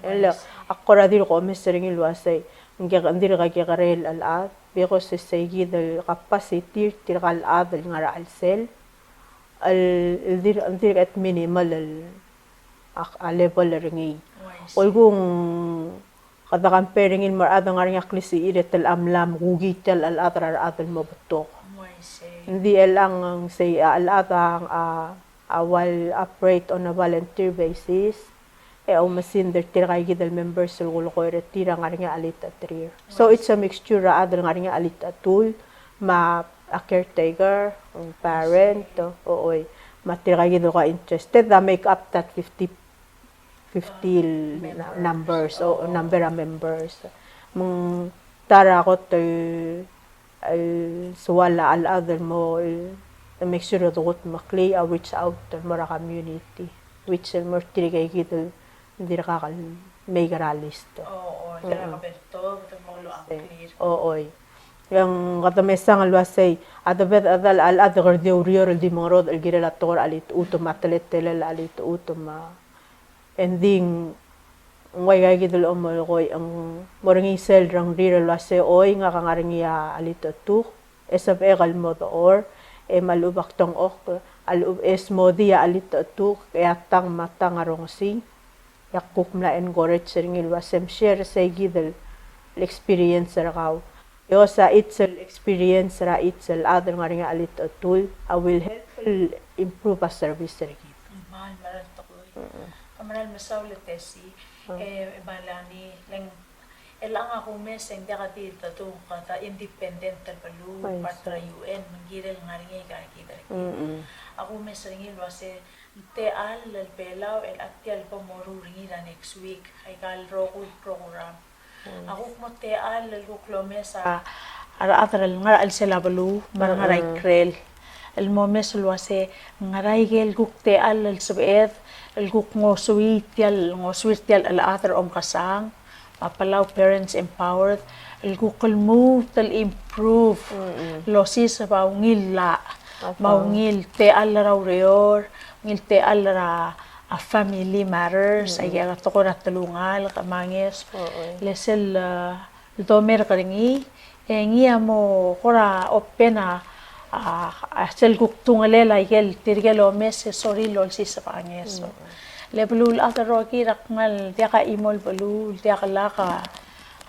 E le, ak kora dirk omes er ngii el uasei, ng dirk kekerei el chad, because sei kid el capacity er tirka el chad el ngar er a chelsel, el, el dirk, dirk at minimal el, a, a level er ngii. Olkung kede compare er ngii el mo er a chad el ngar er ngii a klisichir e te locha mla mekukii tia el chad er a rechad el mo betok. Ng di chelechang sei a chad a, a, a ua el operate on a volunteer basis. E oumesingd er tirka kid el members el kulekoi er tir a ngar er ngii a chelitechetir. So it's a mixture er a chad el ngar er ngii a chelitechetul, me a caretaker, parent, o, oi. Me tirka kid el kuk interested, a make up that fifty, fifty el numbers, o, number a members. Me ng ta er a kot el el soal a chad el mo, el make sure el kutmeklii a reach out el mo er a community, which el mo er tirke kid el dirkak el make er a list. O, o, dirkak el mo locha clear. O, oi. E ng kede mesang el uasei, a debed a chad el, a chad el kede di oureor el di mengerodech el kirel a tekoi er a chelitechut me a teletelel a chelitechut me a E ng di ng ua ika kid el omelekoi e ng mo er ngii sel rengrir el uasei, oi, ngak a ngar er ngii a chelitechetuk, e sebechek el mo dechor, e me a lechub ak dengchokl a lechub e smodii a chelitechetuk, e a tang me a tang a rongesii, e ak kuk mla encourage er ngii el uasei mshare sei kid el el experience er kau. E osisechakl el experience er a chelsel chad el ngar er ngii a chelitechetul a will help el improve a service er kid. Kmal mera el tekoi. Kmal mesaul e Tessie, e, me a Lani, le ng, e le ng a kumes e ng diak di dedu kede independent el beluu, part er a U N, me ng kirel ngar er ngii aika kid er kid. A kumes er ngii el uase ng techall el Belau el a tia el bo moruul er ngii er a next week, aika el rokui el program. A kuk mo techall el kuk lomes a rechad el ngar er a chelsel a beluu, me a re ngar er a ikrel. El momes el uase ng ngera ikel kuk techall el sebeched, el kuk ngosuir tia el, ngosuir tia el chad er a omkesang, me a Palau Parents Empowered, el kuk lmuut el improve, el osiseb a ungil llach, me a ungil techall er a ureor, ungil techall er a a family matters, aika a tekoi er a telungalek me a ngeso. Le sel, e, domerk er ngii, e ngii a mo kora open a, a, a sel kuk tungelel a ikel tirke el omes e sorir el olsiseb a ngeso. Le beluulechad el rokir a kmal diak a chimo el beluu, diak lak a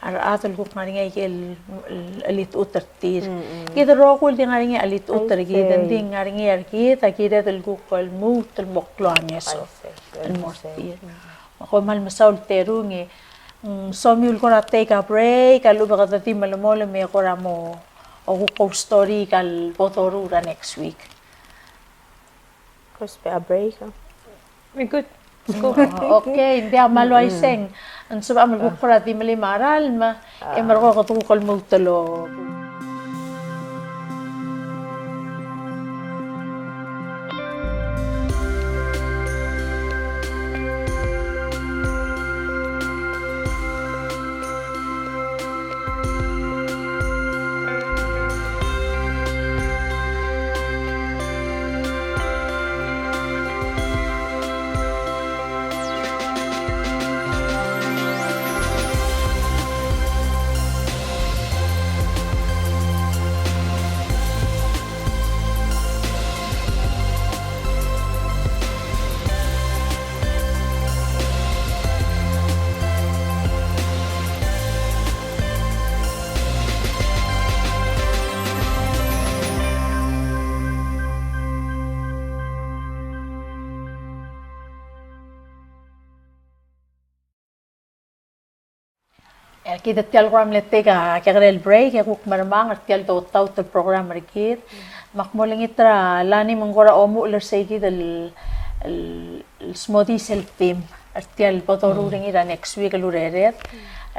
a rechad el kuk ngar er ngii a ikel chelitechut er tir. Kid el rokui el di ngar er ngii a chelitechut er kid, ng di ngar er ngii er kid a kired el kuk lmuut el mo klou a ngeso el mo er tir. Me kom kmal mesaul el terung e, mm, somiu el kora take a break, a lechub e kede di melemolem e kora mo, o kuk story aika el bo doruul er a next week. Kuk ousbech a break, a? Very good. Let's go. Okay, ng diak mal uaisei. Ng sebecham el kuk kora di melim a ralm, e merekong e kede kuk lmuut el o. E kid er tia el kora mle take a kekerei el break, e kuk mermang er tia el dotaut el program er kid. Me ak mo olengit er a Lani me ng kora omuchel er sei kid el, el, el smodii sel theme er tia el bo doruul er ngii er a next week el urered,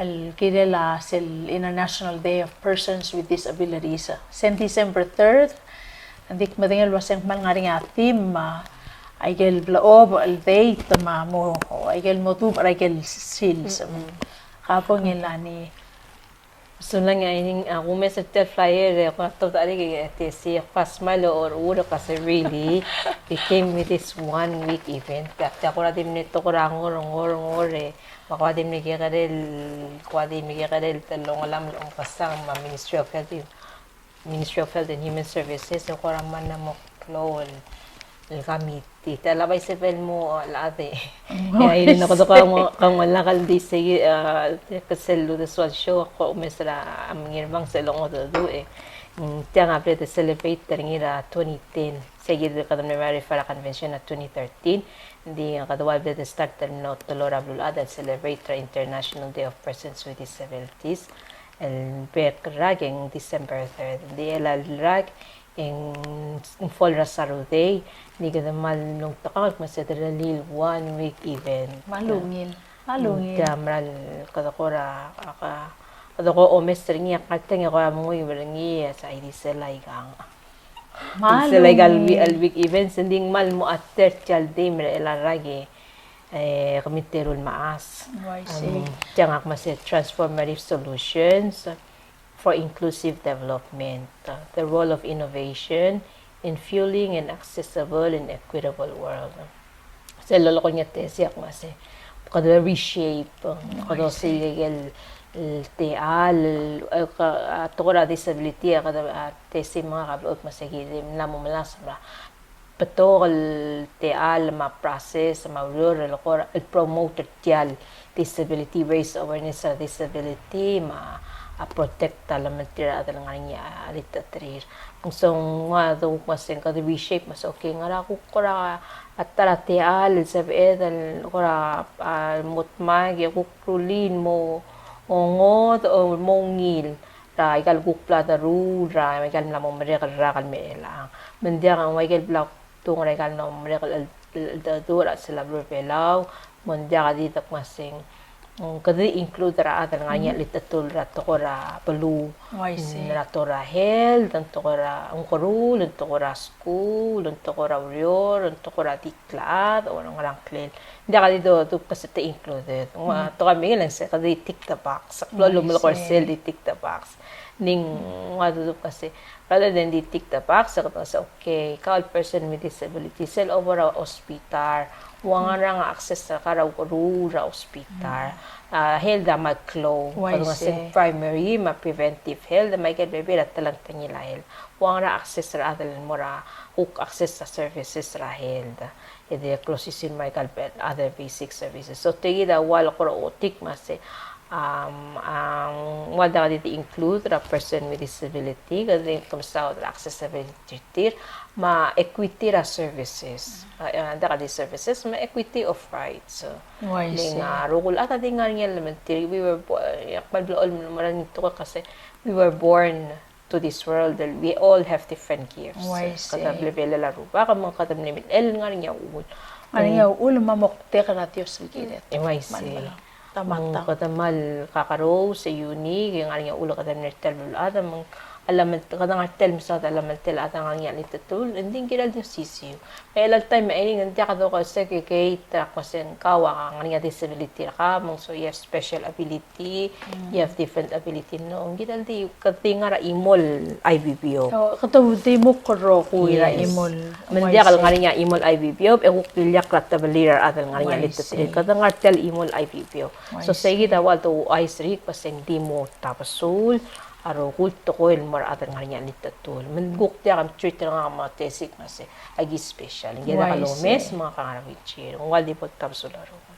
el kirel a sel International Day of Persons with Disabilities. Se ng December third, Ng di kmedengei el uasei ng kmal ngar er ngii a theme me a ikel blechob el date me a mo, ikel mo dubech er a ikel sils. Ka bo ngii el Lani. Sulang a ining, a kumes er tia el flyer e kora tobed er a Tessie, kbasmai el orechur el kmo se really became with this one week event. Tia, tia kora di mle tekoi er a ngor, ngor, ngor e, me kora di mle kekerei el, kora di mle kekerei el telungalek el omekesang me a Ministry of Health. Ministry of Health and Human Services, e kora mla mo klou el, el committee. Te lak bai sebechel el mo, a, locha de. E a, irengo kede ko, ko, ko lak el di sei, a, ke sel uldesuel show, ko omes er a, a, Ngirmang sel longodecheduch, e. Mm, tiang a ble de celebrate er ngii er a twenty ten. Sei kid kede mle refer er a convention er a twenty thirteen. Ng di kede ua ble de start el mlo teloi er a beluulechad el celebrate er a International Day of Persons with Disabilities. El bek el rak e ng December third. Ng di el rak e ng fall er a Saturday, ng di kede kmal mlo tekangel el kmo se te really one week event. Kmal ungil, kmal ungil. Tia mera el kede kora, a, kede ko omes er ngii a kngteng e kora menguiu er ngii e sa di sel aikang. Kmal ungil. Sel aika el week, el week events, ng di ng kmal mo ater tia el theme er a rak e e, kemiu el teru el mechas. Oh, I see. Em, tiang a kmo se transformative solutions for inclusive development, uh, the role of innovation in fueling an accessible and equitable world. Sel lolekoi ngii a Tessie a kmo se, kede reshape, uh, oh, I see, kede osisiu el, el techall, el, e, ka, a, tekoi er a disability, a, kede, a, Tessie me ngak a blechoel el kmo se kid, e, mla mo melasem er a betok el techall me a process me a ureor el kora el promote er tia el disability, raise awareness er a disability me a protect a lemeltir a rechad el ngar er ngii a chelitechetir. Me ng soam a di kuk me se ng kede reshape me se okay, ngera kuk kora a ta er a techall el sebeched el kora a mo dmak e kuk rullii el mo ngodech el mo ungil er aika el kuk bla deruul er aika el mla mo merek el rak el mei er chelechang. Me ng diak, ng ua ikel bla kdung er aika el mla mo merek el cheldecheduch er a chelsel a beluu er a Belau, me ng diak di dmak me se ng, mm, kede include er a chad el ngar er ngii a chelitechetul er a tekoi er a beluu, mm, er a tekoi er a health, ng tekoi er a ungil, ng tekoi er a skuul, ng tekoi er a ureor, ng tekoi er a di klechad, o ng ngerang klel. Ng diak di do, dubech se te included. Ng ua, mm, tekoi a mei e ng se kede tick the box. Ak blo, mm, lmuut el kora sel di tick the box. Ng di ng ua dubech se, rather than di tick the box, se kede se, okay, kau el person with disability, sel obo er a hospital, ua ngerang a access er kau er a ukeruul er a hospital. Mm. A health a kmal klou. Ua, kede ngar er ngii a primary me a preventive health, me aike el bebil er a telengtengil a health. Ua ngerang a access er a chad el mo er a kuk access er a services er a health. E dirrek el osisiu el mo er aika el other basic services. So tia kid a ua el kora otik me se, um, um, ua diak di include er a person with disability, kede di mesaod er a accessibility er tir, me a equity er a services. Uh, uh, diak di services, me a equity of rights. So, ua, I see. Ng a rokui el chad a di ngar er ngii a lemeltir, we were bo-, e ak kmal blechoel el mo er ngii el tekoi el kmo se, we were born to this world, we all have different gifts. Ua, I see. Kede mle belel a Rubak, me kede mle mil el ngar er ngii a uchul. Ngar er ngii a uchul me a moktek er a Dios el kired. E ua, I see. Kmal, ta me a ta. Mm, kede kmal kakerous e unique, e ngar er ngii a uchul kede mle er tia el beluulechad, me a lemel-, kede ngar tia el mesaod a lemeltel a chad el ngar er ngii a chelitechetul, e ng di ng kirel di osisiu. Me a chelecha el taem e ng diak doke el segregate er a kmo se ng kau a ngar er ngii a disability er kau, me ng so you have special ability, you have different ability, no. Ng kirel di, kede ngar er a chimo el I B B O. O, kede di mo kuk rokui er a chimo el. Yes. Me ng diak el ngar er ngii a chimo el I B B O, e kuk di ileakl er a tebelir a rechad el ngar er ngii a chelitechetil. Kede ngar tia el chimo el I B B O. So sei kid a ua el douchais er ngii el kmo se ng di mo tabesul a rokui el tekoi el mo er a rechad el ngar er ngii a chelitechetul. Me ng kuk diak a treat er ngak me a tesik me se aki special. Ng diak el omes me ngak a ngar er a wheelchair. Ng ua el di bo tabesul a rokui.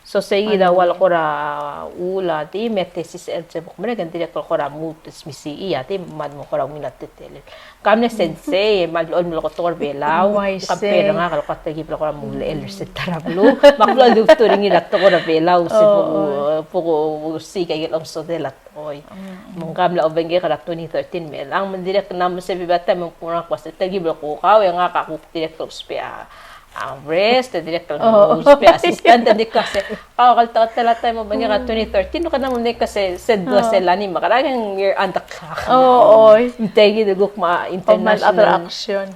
So sei kid a ua el kora uchul a di me a tesisechel el sebechek el merek, e ng dirrek el kora lmuut el smisichii a di me a mo kora ungil a teletelel. Ka mle sensei, me a blechoel el melekoi a tekoi er a Belau, compare er ngak el kora telkib el kora mo ulechel er sel ta er a beluu, me ak blechoel di ultuil er ngii er a tekoi er a Belau, se bo ku, bo ku osiik aike el omesodel a tekoi. Me ng ka mla obengkek er a twenty thirteen me chelechang, me ng dirrek el mla mo sebechir a taem me ng kuk ngak ua se telkib el kukau, e ngak a kuk dirrek el ousbech a a rest, e dirrek el mo ousbech a assistant, e dirrek el se, kau a kal ta, ta el taem el obengkek er a twenty thirteen, kede mo mei el kmo se, se dua sel lani me kede, you're on the clock. O, oi. Me tia kid a kuk me a international. Other action.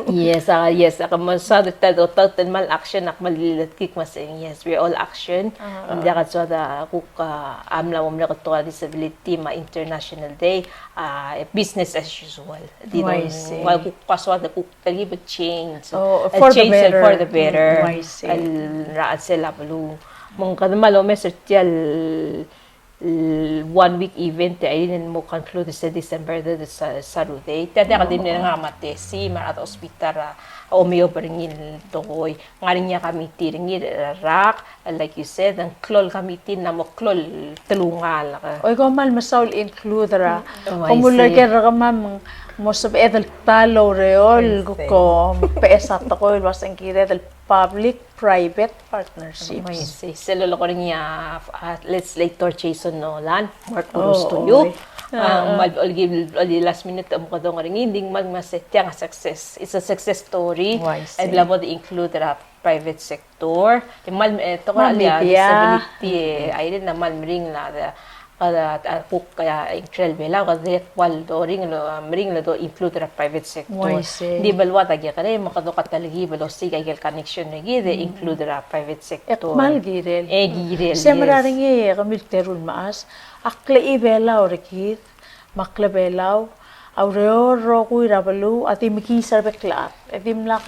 Yes, a, yes, a kmal mesaod er tia el dotaut el kmal action, a kmal liletkii el kmo se, yes, we're all action. Ng diak el soad a kuk, a, a mla mo merek el tekoi er a disability me a International Day, a, business as usual. Di, ua, ng ua kuk kora soad el kuk Telkib el change. Oh, a for the change el better. For the better. Mm, I see. El, er a chelsel a beluu. Me ng kede kmal omes er tia el, el one week event e a iren el mo conclude er sel December the, the Sa-, Saturday. Tia diak el di mle ngar er ngii a Matesi, me a rechad er a hospital a omeob er ngii el tekoi. Ngar er ngii a committee er ngii er a rak, like you said, ng klou el committee, ng mo klou el telungalek. Oi, kom kmal mesaul el include er a. Mm. Kom uleker er kemam, mo sebeched el ta el oureor el kuk kom beches a tekoi el ua se ng kired el public private partnership. Oi, sei, sel lolekoi er ngii a, a legislator Jason Nolan, more kudos to you. Oh, oi. A, kmal, olkib, oli last minute a mo kedong er ngii, ng di kmal me se tiang a success. It's a success story. Oi, sei. Ai bla bo de include er a private sector. E kmal, e, tekoi er a disability, e, a iren a kmal meringel a, a, a, kuk, a, ngklel Belau, kede dirrek el kmal doringel, a, meringel el do include er a private sector. Oi, sei. Ng di beluad a kekerei, me kede ko telkib el osiik a ikel connection er kid, e include er a private sector. E kmal kirel. E kirel, yes. Se mera er ngii e kemiu el teru el mechas, a klechibelau er kid, me a klebelau, a ureor el rokui er a beluu a di mekiis er a bek el chad. E dimlak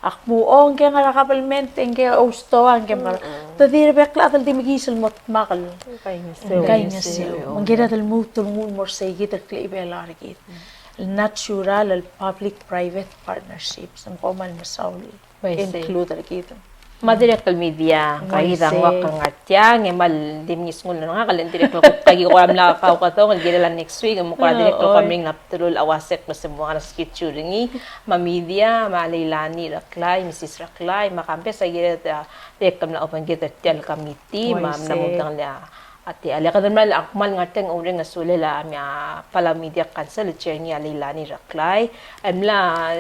a kmo, o, ngke ngar er a kabelment, ngke oustoa, ngke ngar er a, te di er a bek el chad el di mekiis el mo dmak el kaingeseu. Kaingeseu. Me ng kired el lmuut el nguu el mo er sei kid el klechibelau er kid. natural el public-private partnerships, me kom kmal mesaul el include er kid. Me a dirrek el media, ka kid a ngak el ngar tiang, e kmal di mengiis ngul er ngak, le ng dirrek el kuk aki kora mla kaukedong el kirel a next week, me kora dirrek el kora meringel a bdelul a uasei me se mo ngar er a schedule er ngii, me a media, me a Leilani Reklai, Mrs. Reklai, me a Kambes a kired a dirrek el mla obengkid er tia el committee, me a mla mo medengelii a A tia, le kede mla, ak kmal ngar tiang e oureng a sulel a mei a Palau Media Council, chair er ngii a Leilani Reklai. A mla,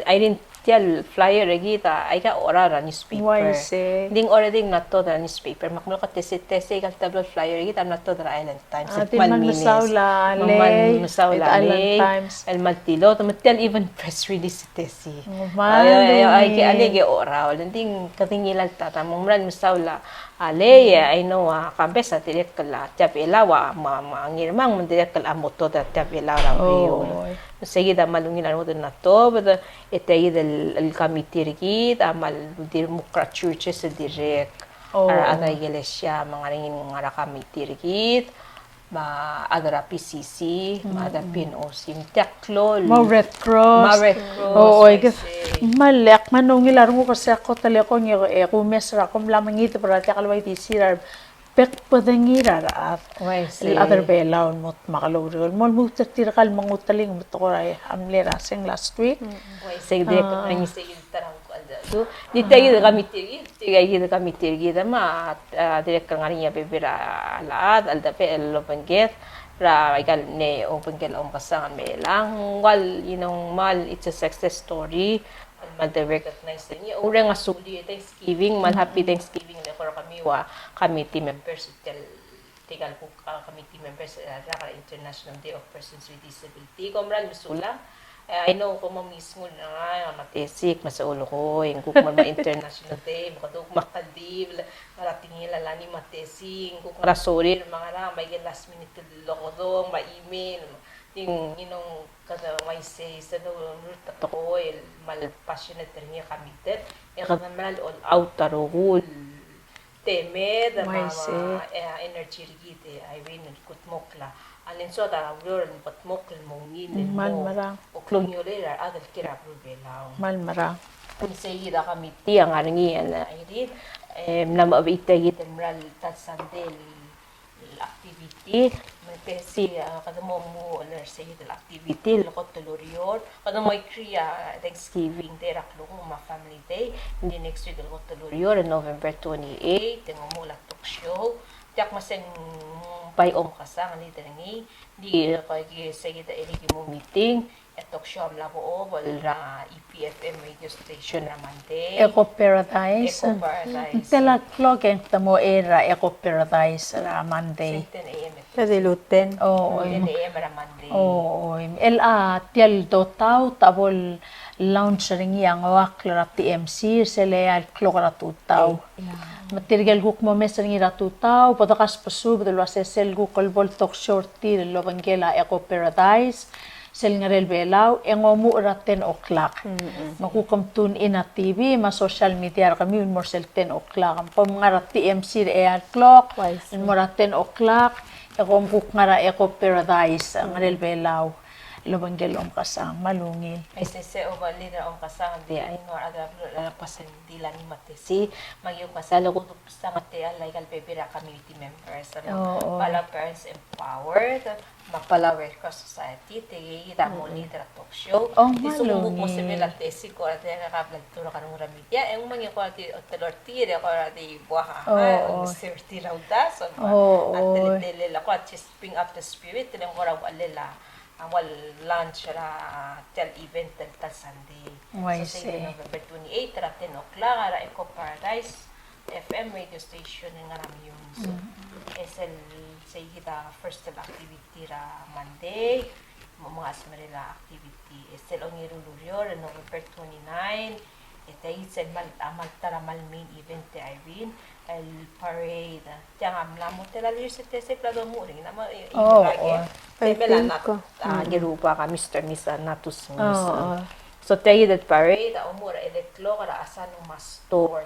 a irin tia el flyer er kid a, aika a oreor er a newspaper. Uaisei. Ng di already mla tuobed er a newspaper. Me ak mlo ko tesei, tesei aika el teblo el flyer er kid a mla tuobed er a Island Times. A, di kmal mesaul a Lei, kmal mesaul a Lei, Island Times. El kmal tilobed, me tia el even press release. Tesei. Ng kmal, aike, aike a oreor, le ng di kede ngilai el ta, ta, me ng mera el mesaul a Lei, e, I know, a, Kambes a dirrek el a tia Belau a, me a, me a Ngirmang me ng dirrek el a mo tuobed er a tia Belau er a ureor. Sei kid a kmal ungil a rengud el mla tuobed, e tia kid el, el committee er kid, a kmal di remuk er a churches el dirrek. A rechad er a ikelesia, me ng ngar er ngii, ngar er a committee er kid. Me a chad er a P C C, me a chad er a P N O C, me tia el klou el, me a Red Cross. Me a Red Cross, o, o, uaisei. Kmal, ak kmal ungil a renguk er se el kot el eko, e, e kumes er a kom mla mengideb er a diak el uaisei er a bek el bedengir a rechad. Uaisei. El chad er a Belau el mo dmak el oureor. El mo lmuut er tirka el menguteling me te kora, e, a mle er a seng last week. Uaisei, dirrek el ngar er ngii sei kid el ta er a Di tia kid el committee er kid, tia kid el committee er kid me a, a, dirrek el ngar er ngii a bebil er a chad, el debechel el obengked er aika el mle obengkel a Omekesang el me er chelechang. Ng kmal, you know, kmal, it's a success story. Kmal de recognize er ngii, oureng a sulir, Thanksgiving, kmal happy Thanksgiving el eko er kemiu a committee members er tia el Tirka el kuk, a, committee members, a, er a International Day of Persons with Disability. Kom kmal mesulang. E, I know kom mo mengiis ngul er ngak, a, me a tesei, me a seul ko, e ng kuk mo er a International Day, me kede kuk me a kldibel, me a tekingel a Lani me a tesei, e ng kuk ngar er a sorir, me a ngerang, me aike el last minute el okedong, me a email, me a thing, you know, kede uaisei, se de, te tekoi, el kmal passionate er ngii e committed, e kede mera el all out a rokui el temed, me a, e, energy er kid, e, Irene, el kudmokl a, a le ng soad a ureor el kudmokl el mo ungil, el mo klungiolel a rechad el kiei er a beluu er a Belau. Kmal merang. Me sei kid a committee a ngar er ngii, e, Irene, e, mla mo bechitii kid el mera el ta el Sunday el, el activity, me te sei, a, kede mo omuchel er sei kid el activity el kot el ureor, Kede mo ikrii a Thanksgiving Day er a klukuk me a Family Day, ng di next week el kot el ureor, November twenty-eight, e ng omuchel a talk show. Tia kmo se ng bai Omekesang a lead er ngii, ng di ko ki sei kid a Eric e mo meeting, e talk show a mla bo er a E P F M radio station er a Monday. Echo Paradise. Echo Paradise. Ng tela el klok e ng te mo er a Echo Paradise er a Monday. Ten A M. Te di luten. O, oi. Ten A M er a Monday. O, oi. El a tia el Dotau, ta bo el launch er ngii a ngoakl er a T M C, sel eai el klok er a tutau. Me tirke el kuk mo mes er ngii er a tutau, bo dekasbesubed el uase sel kuk el bo el talk show er tir el obengkel a Echo Paradise, sel ngerel Belau, e ng omuchel er a ten o'clock. Me kuk kom tune in a T V, me a social media er kemiu el mo er sel ten o'clock. Me kom ngar er a T M C er a eai el klok, el mo er a ten o'clock, e kom kuk ngar er a Echo Paradise, ngerel Belau, el obengkel Omekesang, me a lungil. Aisei, se oba leader Omekesang, di a ino a rechad er a beluu el pass er ngii di Lani me a tesei, me a ki Omekesang, le kuk dubesang a techall aika el bebil er a community members, me a Palau Parents Empowered, me a Palau Red Cross Society, tirke kid a mo lead er a talk show. Di se kuk mo sebechel a tesei, kora tirka el bla el turk a rengul er a media, e ng mo ngii kora di otelor tir, e kora di buai a, ng sebechir a uldasu, a teletelel, a kora just bring up the spirit, le ng kora uchelel a, a mo launch er a tia el event el ta el Sunday. So, sei November twenty-eight, er a ten o'clock, er a Echo Paradise F M radio station el ngar er a Meyuns. E sel, sei kid a first el activity er a Monday, mo mengasmerel a activity. E sel ongeru el ureor, November twenty-nine, e tia kid sel mal, a mal ta er a mal main event e Irene, el parade. Tiang a mla mo tela el years e te se bla domuchel er ngii, ng mla mo, e, o, e, o. Te mla nat, a, ngerubak a Mister Miss, a, Natus Miss. O, o. So tia kid el parade a omuchel er a edei el klok er a Asanuma Store.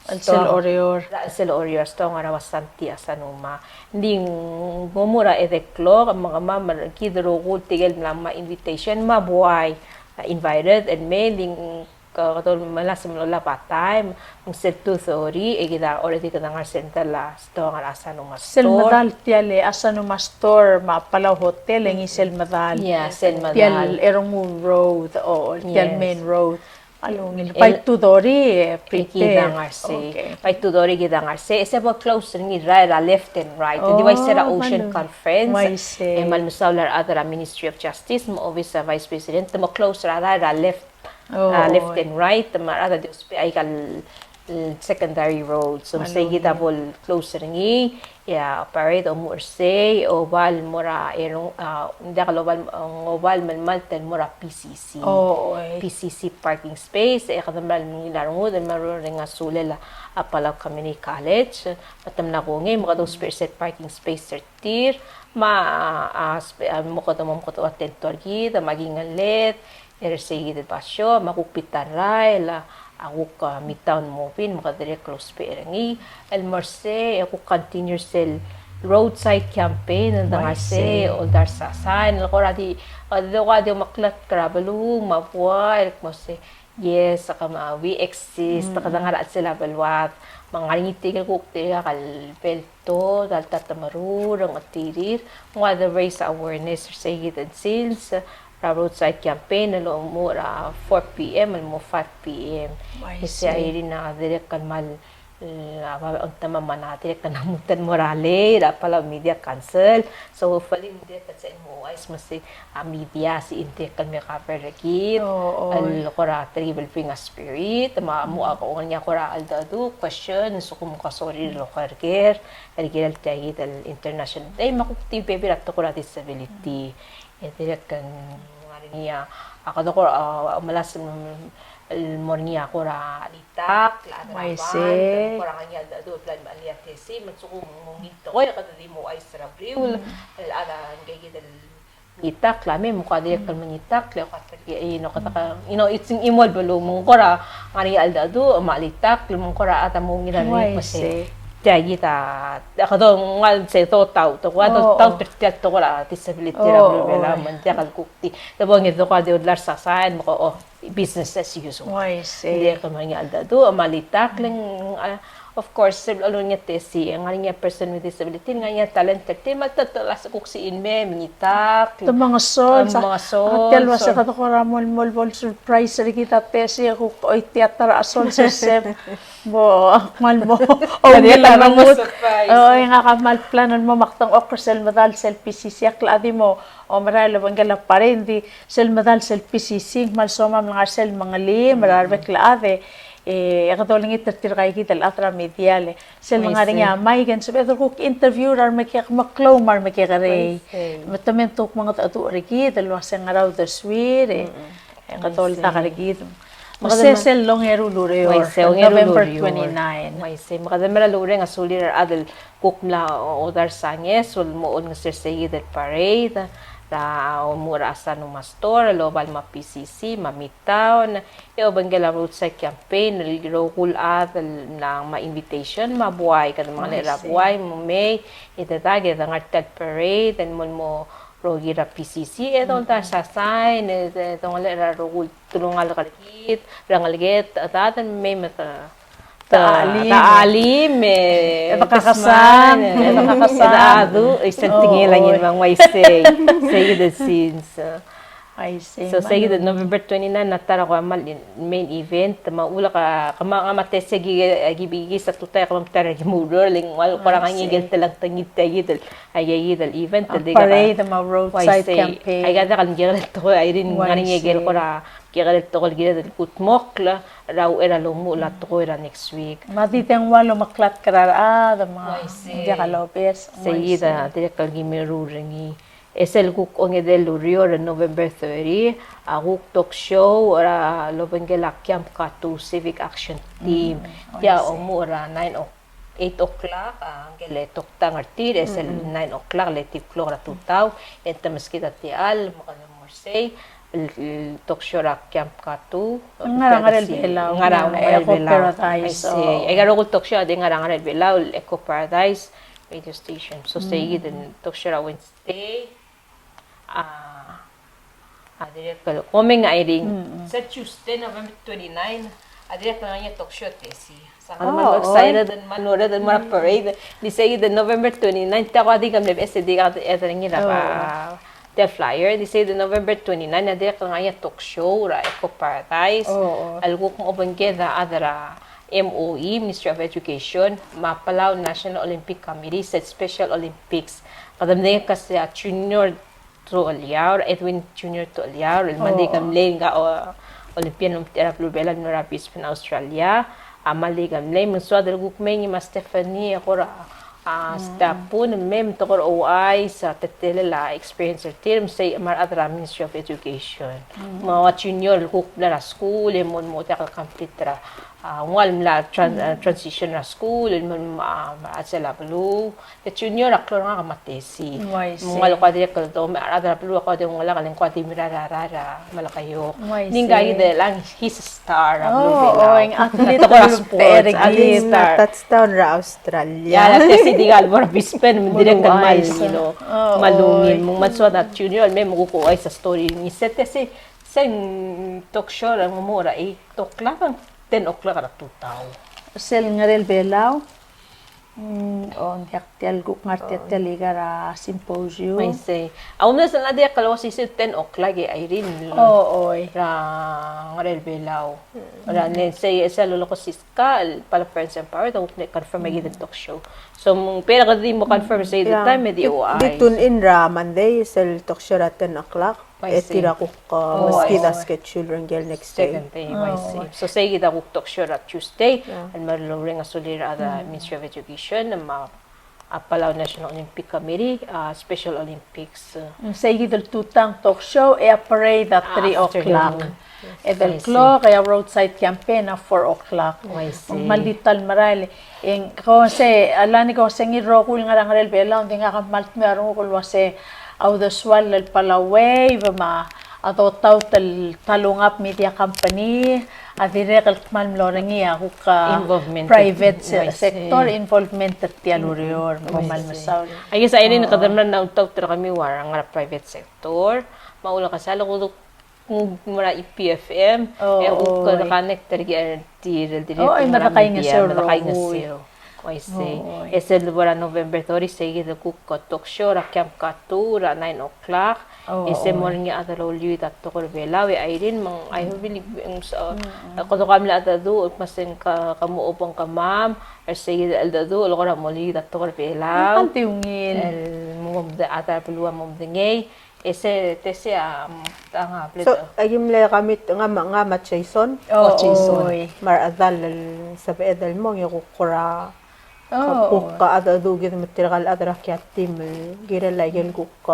El sel Oreor. Er a sel Oreor Store, er a Wasanti Asanuma. Ng di omuchel er a edei el klok, me kemam, me kid el rokui el tirke el mla mo invitation, me a buai, uh, invited, el mei, ng di, uh, kede melasem el olab a taem, me ng sel two thirty, e kid a already kede ngar er a center el store er a Asanuma Store. Sel medal tia el Asanuma Store me a Palau Hotel, e ngii sel medal. Yeah, sel medal. Tia el Ernguul Road, o, tia el main road. Yes. A ungil, el, by two thirty, e, e kid a prepare. Ngar er sei. Okay. By two thirty kid a ngar er sei. E se bo close er ngii er a left and right. Ng di uaisei er a Ocean Conference. Uaisei. E me a lmesaul a rechad er a Ministry of Justice, me a Office er a Vice President, te mo close er a, er a left, oh, uh, left and right, me a rechad a di ousbech aika el, el secondary road. So, me sei kid a bo el close er ngii, e a parade a omuchel er sei, oba el mo er a, er, uh, ng diak el oba el, uh, oba el melemalt el mo er a P C C. Oh, oi. P C C parking space, e kede mla ungil a rengud, el mla er ngii a sulel a Palau Community College, me te mla kongei, me kede ousbech er sel parking space er tir, me a, a, spe-, a, mo kede mo, mo kede ua tent er kid, me a kingeled, er sei kid el basio, me a kuk bita el rael, a kuk, a, Midtown Mobile, me kede dirrek el ousbech er ngii, el mo er sei, e kuk continue er sel roadside campaign, el de ngar er sei, oldars a sign, el kora di, a, di kora di omeklatk er a beluu, me a buai, el kmo sei, yes, kemam, we exist, kede ngar er a chelsel a beluad, me ng ngar er ngii tirke el kuk tirka el belt, a lta temerur, ngetirir, ng ua de raise awareness er sei kid el sils, er a roadside campaign, el omuchel er a four P M, el mo five P M. Uaisei. E sei a Irina a dirrek el kmal, a, ba, ongtemam a dirrek el kmal lmuut el mo er a lei, er a Palau Media Council. So, hopefully, ng dirrek el se mo ouchais me sei a media se ng dirrek el me cover er kid, oh, oh, el kora telkib el bring a spirit, me a mo, a ko ngar er ngii a kora cheldecheduch, question, sekum ko sorir el oker er ker, el kirel tia kid el International Day, me a kuk di bebil a tekoi er a disability. E dirrek el ngar er ngii a, a kede kora, a, melasem el mo er ngii a kora chelitakl, el chad er a band, el kora ngar er ngii a cheldecheduch el bla el mechelii a tesi, me a lsekum ng mo ngii tekoi, e kede di mo ouchais er a uriul, el chad a ngke kid el mengitakl a mei, me ko dirrek el mengitakl, e ko a, e, you know, kede, you know, it's, ng chimo el beluu, me ng kora ngar er ngii a cheldecheduch me a chelitakl, me ng kora chad a mo ungil a renguk me sei. Tia kid a, a kede nguu el se dotau, te kuk dotau er tia el tekoi er a disability er a beluu er a Belau, me ng diak el kuk di, te bo ngii a tekoi a di oldars a sign, me ko, oh, business as usual. Uaisei. Ng dirrek el mo er ngii a cheldecheduch me a chelitakl, e ng, a, of course, sel bo lolengit e sei, ng ngar er ngii a person with disability, ng ngar er ngii a talent er tir, me te, te, a lsekum kuk sei el mei, mengitakl. Te mengesol, te mengesol. A tia el uase kede kora mo, mo, mo surprise er kid a tesi, e kuk oitii a ta er a chesol sel seb. Bo, kmal mo. O, ngak a kmal plan el mo, me ak dengchokl er sel medal sel P C C, a kuk di mo omerael el obengkel a parade, ng di sel medal sel P C C, ng kmal somam el ngar sel mengelim er a rebek el chad, e, e kede olengit er tirka kid el chad er a media le sel ngar er ngii a mike e ng sebeched el kuk interview er a remekekerei me a remekekerei. Uaisei. Me te mei me te kuk mengedecheduch er kid el uase ngera a uldesuir, e, e kede oldak er kid. Me se sel ongeru el ureor, November twenty-nine. Uaisei, me kede mera el oureng a sulir a rechad el kuk mla odars a ngeso el mo olengeseu er sei kid el parade, er a omuchel er a Asanuma Store, el oba el mo er a P C C, me a Midtown, e obengkel a roadside campaign, el rokui el chad el mla ngmai a invitation, me a buai, kede mengelechel er a buai, mo mei, e dedak, e de ngar tia el parade, el mo, mo rokir er a P C C, e doldars a sign, e de, dongelechel er a rokui el telungalek er kid, er a ngeleked, a chad el mei me te, te, te chelim, e, e de kakesam, e de kakesam, e de chedu, e sel tekingel a ngii me ng uaisei, sei kid el sils. Uaisei. So, sei kid el November twenty-nine a ta er a kmal main event, me a ulak a, kemam, kemam a tesi a ki, a ki bikis a tutau e kemam ta er a ki mo oureor, le ng ua kora ngar er ngii a ikel telengtengit tia kid el, a, tia kid el event, a, el di kora parade me a roadside campaign. Aika diak el kekerei el tekoi, a Irene, ng ngar er ngii a ikel kora kekerei el tekoi el kired el kudmokl er a uchei er a lomuchel a tekoi er a next week. Me a di dengua el omeklatk er a rechad me ng diak lobes. Sei kid a dirrek el ki meruul er ngii. E sel kuk ongedei el ureor, November thirty, a kuk talk show er a lobengkel a Camp Katu Civic Action Team. Tia a omuchel er a nine o-, eight o'clock, a, ngike el toktang er tir, e sel nine o'clock, el eight o'clock er a tutau, e te meskid a techall, me kede mo er sei, el, el talk show er a Camp Katu. Ngar er a Ngerel Belau. Ngar er a Ngerel Belau. Echo Paradise. I see. Aika el rokui el talk show a di ngar er a Ngerel Belau, el Echo Paradise radio station. So, sei kid el talk show er a Wednesday. A, a dirrek el, komeng a Irene. Sel Tuesday, November twenty-nine, a dirrek el ngar er ngii a talk show er a Tesi. Sa kede mal excited, kede mal lored, kede mal parade. Di sei kid el November twenty-nine, tia kuk a di kemle beches e di kede, e, er ngii er a, a, tia el flyer. Di sei kid el November twenty-nine, a dirrek el ngar er ngii a talk show er a Echo Paradise. El kuk mo obengked a chad er a M O E, Ministry of Education, me a Palau National Olympic Committee, sel Special Olympics. Kede medengei el kmo se a Junior Tucheliaur, Edwin Junior Tucheliaur, el mle di kemle ngka, o, Olympian el omtechei er a beluu er a Belau el mlo er a Brisbane, Australia, a mle di kemle, me ng soad el kuk mei ngii me a Stephanie, e kora, a, Stapun, me ng tekoi er a ouchais, a teletelel a experience er tir, me sei me a rechad er a Ministry of Education. Me a Junior el kuk mla er a skuul, e mo, mo diak el complete er a, a, ng ua el mla tran-, a, transition er a skuul, el mo, a, a, chelsel a beluu, e Junior a klou er ngak me a Tesi. Uaisei. Me ng ua el kuk a dirrek el domes, a rechad er a beluu a kuk a di oungalek, e le ng kuk a di merael er a, er a Melekeok. Uaisei. Ng di kid el ngar er ngii a star er a beluu er a Belau. Oh, oh, ng athlete er a sports, athlete er a sports, athlete star. Ng touchdown er a Australia. Ia, a Tesi di kal mo er a Brisbane, me ng dirrek el mal, you know, mal ungil. Me ng mal soad a Junior, me ng kuk ouchais a story er ngii. Se Tesi, sel talk show er a ng mo er a eight o'clock, ten o'clock er a tutau. Sel Ngerel Belau. Mm, o, ng diak tia el kuk ngar tia el ika er a symposium. Uaisei. A umes el diak el osisiu ten o'clock e Irene. O, oi. Er a Ngerel Belau. Er a, ng sei, e sel lolekoi a Siska, el Palau Parents Empowered, a kuk mle confirm a kid el talk show. So, me ng, pero kede di mo confirm sei kid el time, e di, di tune in er a Monday, sel talk show er a ten o'clock. E tir a kuk, uh, meskid a schedule er ngii el next day. Second day, I see. So sei kid a kuk talk show er a Tuesday, el mle mereng a sulir a rechad er a Ministry of Education, me a, a Palau National Olympic Committee, a Special Olympics. Mm, sei kid el tutau el talk show, e a parade a three o'clock. E a klok, e a roadside campaign a four o'clock. Me ng di ta el merael, e ng ko se, a lani ko se ngii el rokui el ngar er a Ngerel Belau, ng di ngak a kmal dmeu a renguk el uase a uldesuel el Palau Wave, me a dotaut el Talungab Media Company, a dirrek el kmal mlo er ngii a kuk, a, private se-, sector involvement er tia el ureor, me kmal mesaul. Aies, a Irene, kede mla er a ultaut er kemiu a ngar er a private sector, me a ulekesai el kuk ng mo er a E P F M, e kuk kede connect er tir el dirrek el media, me de kaingeseu el rokui. Uaisei. E sel bo er a November thirty, sei kid el kuk talk show er a Camp Katu er a nine o'clock. E se mo er ngii a chad el oliuid a tekoi er a Belau, e Irene, me ng, I really, ng so, kede kmal cheldecheduch el kmo se ng ke, ke mo obengkemam er sei kid el cheldecheduch el kora mo oliuid a tekoi er a Belau. Ng di ungil. El mo mde-, a chad er a beluu a mo medengei. E se, te se a, a, nga, so, aki mle commit, nga me a, nga me a Jason. O, Jason. Me a rechedal el sebeched el mong e kuk kora, kuk cheldecheduch kid me tirka el chad er a kia team el kirel a ikel kuk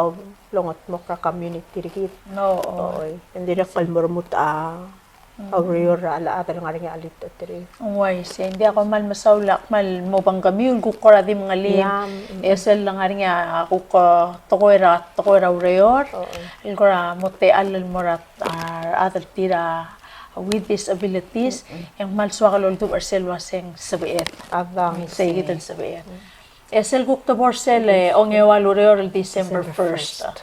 longetmokl er a community er kid. Oi. Ng dirrek el mo remurt a a ureor er a chad el ngar er ngii a chelitechetir. Uaisei, ng diak, kom kmal mesaul, kmal mo obengkemiu el kuk kora di mengelim. E sel ngar er ngii a kuk tekoi er a, tekoi er a ureor el kora mo techall el mo er a, a rechad el tir a with disabilities, e ng kmal soak el oldubech er sel uaseng sebeched. Adang, sei kid el sebeched. E sel kuk tebor sel, e, ongeua el ureor el December first.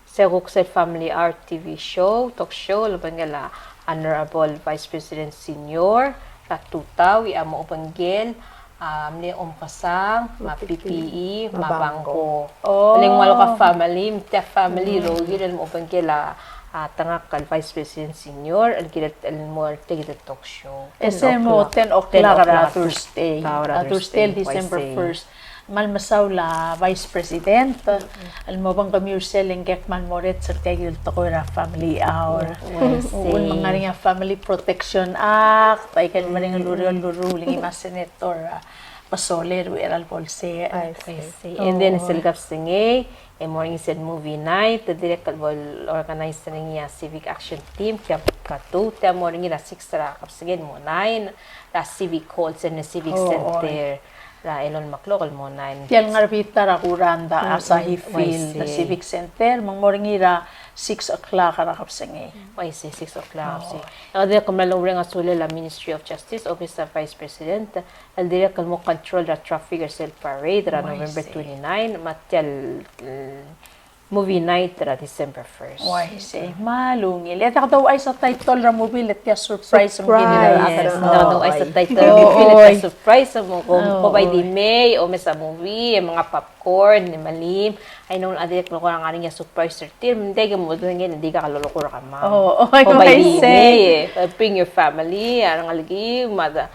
Se kuk sel Family Hour T V show, talk show, el obengkel a Honorable Vice President Senior, er a tutau, e a mo obengkel a mle Omkesang, me a P P E, me a Bangko. O. Le ng ua el ka family, me tia family el rokir el mo obengkel a, a, tengakl el Vice President Senior, el kirel el mo er tia kid el talk show. E se mo ten o'clock er a Thursday. A Thursday el December first. Kmal mesaul a Vice President el mo obengkemiu er sel ngke el kmal mo er sel tia kid el tekoi er a Family Hour. Uchul me ng ngar er ngii a Family Protection Act, aike el mereng el ureor el lurruul ngii me a Senator, a, Besolei er a uchei er a lebo el sils. And then sel kebesengei, e mo er ngii sel movie night, e dirrek el bo el organize er ngii a Civic Action Team, Camp Katu, tia mo er ngii er a six er a kebesengei el mo nine, er a Civic Hall, sel Civic Center. er a elolem el klok el mo nine. Tia el ngar er a bita er a kura er a Asahi Field, Civic Center, me ng mo er ngii er a six o'clock er a kebesengei. Uaisei, six o'clock, sei. E kede kmal oureng a sulel a Ministry of Justice, Office of Vice President, el dirrek el mo control er a traffic er sel parade er a November twenty-nine, me tia el, mm, movie night er a December first. Uaisei, kmal ungil. E diak douchais a title er a movie, le tia surprise. Surprise. Diak douchais a title er a movie, le tia surprise, me kom, kom bai di mei, omes a movie, e menga popcorn, e melim. Ai ng ua dirrek el kora ngar er ngii a surprise er tir, me ng diak el mo dengei, ng diak el lolekoi er kemam. Kom bai di mei, e, bring your family, a rengelekiu, me a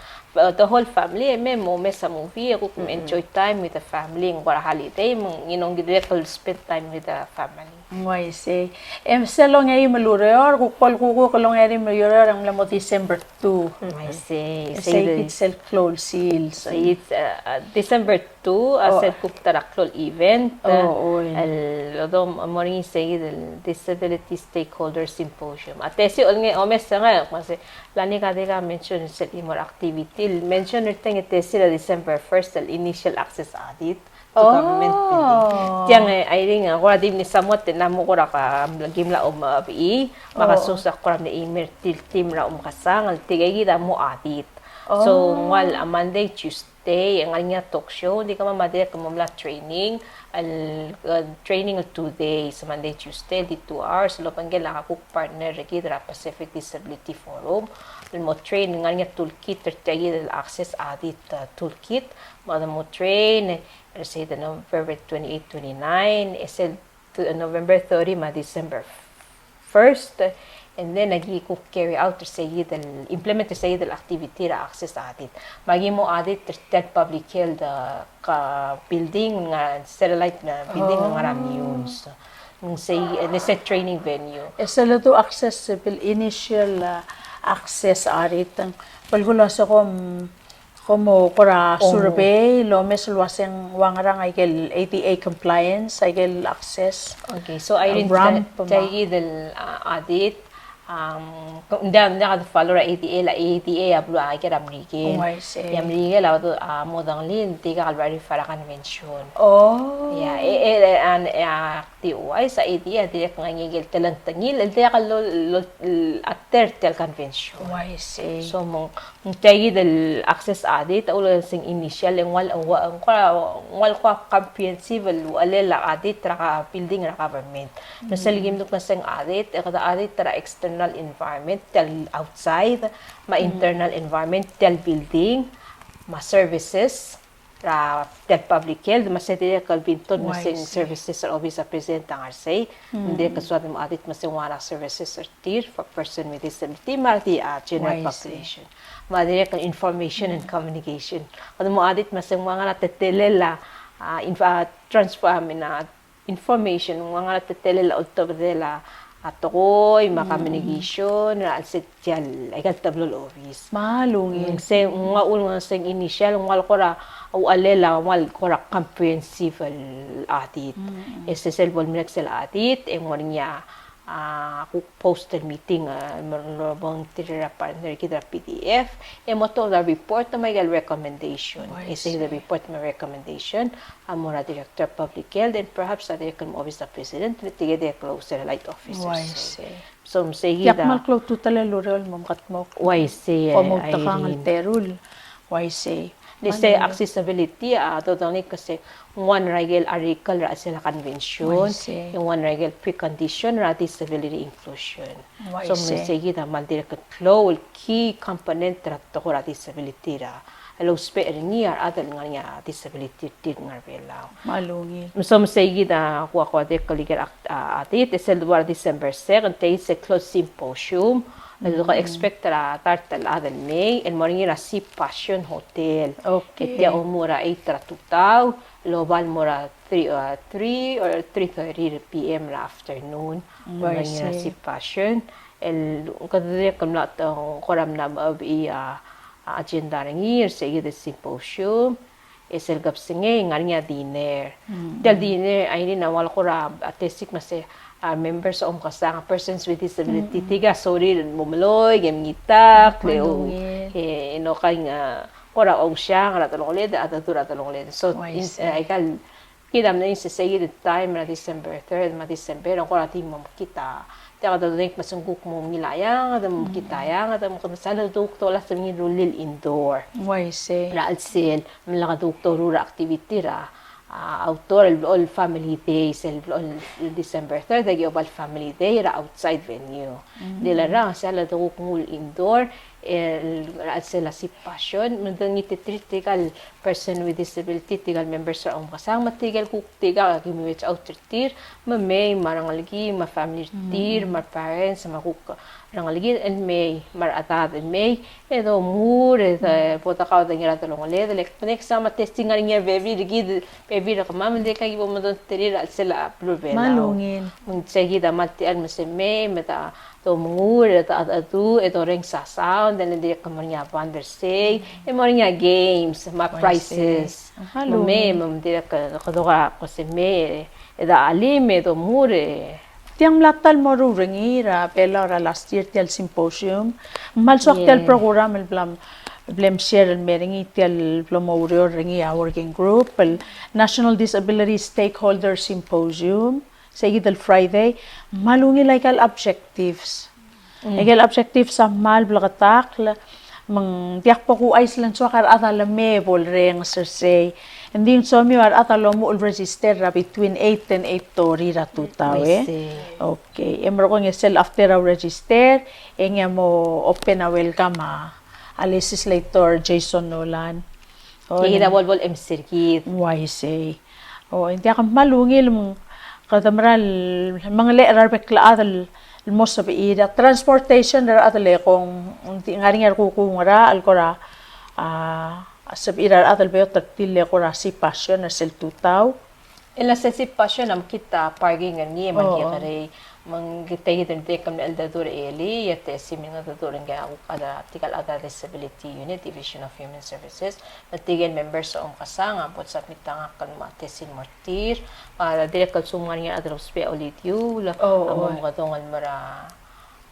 the whole family, e me mo omes a movie, e kuk enjoy time with the family, ng kora holiday, me ng, you know, ng dirrek el spend time with the family. Uaisei. E sel ongeim el ureor, kuk bo el kuk el ongeim el ureor, e ng mla mo December two. Uaisei. Sei kid sel klou el sils. Sei, uh, uh, December two, a sel kuk ta er a klou el event, el, el, odo mo er ngii sei kid el Disability Stakeholder Symposium. A tesi olnge, omes a ngai, me sei, Lani ka diak a mention sel chimo el activity, el mention er tiang e tesi er a December first el initial access audit to government building. Tiang e, I think, a kora di mle somewhat e ng mo kora ka, kim mla omechii, me a kasus a kora mle email er tir el team er a Omekesang, el tirke kid a mo audit. So, ng ua el a Monday, Tuesday, Tuesday, e ng ngar er ngii a talk show, ng di kemam a dirrek el mo mla training, el, uh, training el two days, Monday, Tuesday, el di two hours, el obengkel a kuk partner er kid er a Pacific Disability Forum, el mo train, ng ngar er ngii a toolkit er tia kid el access audit, uh, toolkit, me kede mo train, er sei the November twenty-eight, twenty-nine, e sel November thirty me a December first, and then aki kuk carry out er sei kid el, implement er sei kid el activity er a access audit. Me aki mo audit er tia el public health, uh, ka building, ngar er a satellite, uh, building, ngar er a Meyuns. Ng sei, e sei training venue. E sel ledu access, sel initial, uh, access audit, ng belkul a se kom Kom mo kora survey el omes el uaseng ua ngerang aike el A D A compliance, aike el access. Okay, so Irene, ramp, tia kid el, uh, audit, um, ng diak, ng diak a follow er a A D A, le A D A a beluu a ker er a Merikel. Oh, I see. E a Merikel a, a modengelii, ng diak el verify er a convention. Oh. Yeah, e, e, e, and, e, a, di uaisei, a dirrek el ngar er ngii a ikel telengtengil el diak el lo, lo, a ter tia el convention. Oh, I see. So, me ng, me ng tia kid el access audit, a ulengseng initial, e ng ua, ng ua, ng ua, ng ua kora comprehensive el uchelel a audit er a building er a government. Me sel kim dmu el kmo ng audit, e kede audit er a external environment, tia el outside, me a internal environment, tia el building, me a services er a, tia el public health, me se dirrek el bintod me se ng services er a Office of President a ngar sei, me dirrek el soad el mo audit me se ng ua ngera services er tir for person with disability, me a re di, ah, general population. Me a dirrek el information and communication. Kede mo audit me se ng ua ngera teletelel a, ah, inf-, ah, transfer, I mean, ah, information, ng ua ngera teletelel a ultebedel a tekoi me a communication er a chelsel tia el, aika el teblo el obis. Me a lungil. Mm, se ng ua ulengseng initial, ng ua kora uchelel a ua kora comprehensive el audit. Mm, mm. E se sel bo lemerek sel audit, e ng ngar er ngii a, a, kuk post el meeting, a, me a revolunteer er a partner er kid er a P D F, e mo tuobed a report me aike el recommendation. Oh, I see. E se el report me a recommendation a mo er a Director of Public Health, and perhaps a dirrek el mo Office of President, le tirke el close er a light officers. Oh, I see. So, me sei kid a. Tia kmal klou a ultutelel el ureor el mo mekedmokl. Oh, I see. Kom outekangel el terul. Oh, I see. Le sei accessibility, a, dodengei el kmo se ng ua ngera ikel article er a chelsel a convention, oh, I see, e ng ua ngera ikel precondition er a disability inclusion. Oh, I see. So, me sei kid a kmal dirrek el klou el key component er a tekoi er a disability er a el ousbech er ngii a rechad el ngar er ngii a disability er tir el ngar er a Belau. Me a lungil. Me so me sei kid a kuk, kuk dirrek el ikel a, a, audit, e sel dua er a December second, tia kid sel close symposium, el kuk expect er a dart el chad el mei, el mo er ngii er a Sea Passion Hotel. Okay. E tia omuchel er a eight er a tutau, el oba el mo er a three, uh, three or three thirty P M er a afternoon. Oh, I see. El mo er ngii er a Sea Passion, el kede dirrek el mla, uh, kora mla, uh, mechebechii a, a agenda er ngii, er sei kid el symposium, e sel kebesengei, ng ngar er ngii a dinner. Mm. Tia el dinner, Irene, a ua kora, a tesik me se, a members er a Omekesang, persons with disability, mm, tirke a sorir el mo meloik, e mengitakl, e, e, you know, kind, a, kora ousiang er a delongeled, a dedu er a delongeled. So, aika el kid a mle insisei kid el taem er a December third me a December, ng kora di mo mekngit a, diak a dodengei me se ng kuk mo ungil a eanged, mo mekngit a eanged, me kede sel dedu el kuk dolasem ngii el rullii el indoor. Uaisei. Er a chelsel, me lak dedu el kuk doruul er a activity er a, a, outdoor, el, el family day, sel, el December third, aki oba el family day er a outside venue. Di le rang, sel dedu el kuk nguu el indoor, el, er a chelsel a Sip Passion, me ng di ngii di tirke el person with disability, tirke el members er a Omkesang, me tirke el kuk tirka a ki mei reach out er tir, me mei, me a rengelekir, me a family er tir, me a parents, me a kuk rengelekir el mei, me a rechedad el mei, e domuchel, e de, bo dekau de ngii er a delongeled, e le, next time a testing a ngar er ngii a bebil er kid, bebil er kemam, me ng dirkak ki bo medengei er tir er a chelsel a beluu er a Belau. Me ng sei kid a mle tia el me se mei, me de domuchel, e de, e de, e de orrenges a sound, e le ng dirk mo er ngii a band er sei, e mo er ngii a games, me a prizes. Me mei, me ng dirk, kede ko se mei, e de chelim, e domuchel. Tiang mla ta el moruul er ngii er a Belau er a last year tia el symposium. Me ng soak tia el program el bla, bla mshare el mei er ngii tia el bla mo oureor er ngii a working group, el National Disability Stakeholder Symposium. Sei kid el Friday, me ng ungil aika el objectives. Aika el objectives a kmal bleketakl, me ng diak bo kuchais el ng soak a rechad a lemei e bo lerrenges er sei. Ng di ng somiu a rechad a lomuchel el register er a between eight and eight thirty er a tutau, e. Okay, e merekong e sel after a register, e ngii a mo open a welcome a, a legislator Jason Nolan. Kid a bo el, bo el MC er kid. Uaisei. O, ng diak a kmal ungil me ng kede mera el mengelechel er a rebek el chad el mo sebechir a transportation er a rechad el ekong, ng di ngar er ngii a rekuk ngerachel el kora, a, sebechir a rechad el beot er tir el kora Sip Passion er sel tutau. E le sel Sip Passion a mekngit a parking er ngii me ng kekerei. Me ng kid a dirrek el mengedecheduch er a elii, e te sim el mengedecheduch er ngii a kuk chad er a, tirka el chad er a Disability Unit, Division of Human Services, me tirke el members er a Omkesang a bo el submit a ngakl el mo test el mo er tir, me a dirrek el sum ngar er ngii a rechad el ousbech a olidiuul, a mo mekedong el mo er a,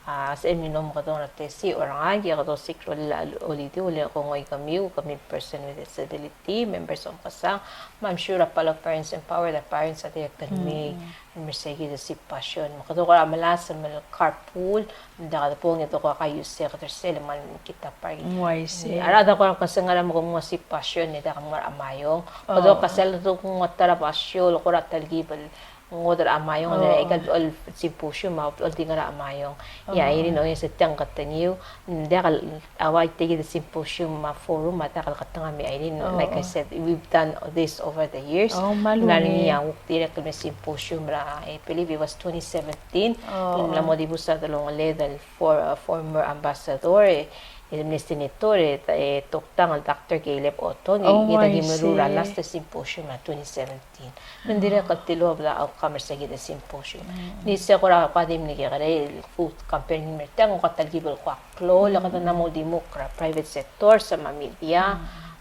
a, se el mlo mekedong er a test er a ngalek, e kede osiik a rolel a olidiuul, e kongoi kemiu, kemiu el person with disability, members er a Omkesang, me I'm sure a Palau Parents Empower, a parents a dirrek el mei. Me sei kid a Sip Passion. Me kede kora melasem el carpool, me diak debong e de kora use er sel me ng kid a parking. Uaisei. A rechad a kora kesai el ngar er a mo kmo Sip Passion, e diak mo ngar er a Maiong. Kede kora sel de kuk ngar er a basio, el kora telkib el ngodech er a Maiong, e le aika el symposium a di ngar er a Maiong. E a Irene, oi, se tiang ketengiu, ng diak el A ua tia kid el symposium me a forum a diak el ketengel a mei, Irene. Like I said, we've done this over the years. Ng ngar er ngii a kuk dirrek el mei symposium er a, I believe it was twenty seventeen. Ng mla mo dibus a delongeled el for, uh, former ambassador, e, el mle senator, e, e, toktang el Doctor Caleb Otto, e, e, kid a ki meruul er a last symposium er a twenty seventeen. Me ng dirrek el tilobed a outcome er se kid el symposium. Ng di se kora kuk di mle kekerei el kuk compare er ngii me er tiang, ng kuk a telkib el kuk a klou, le kede mo uldimukl er a private sector, se me a media,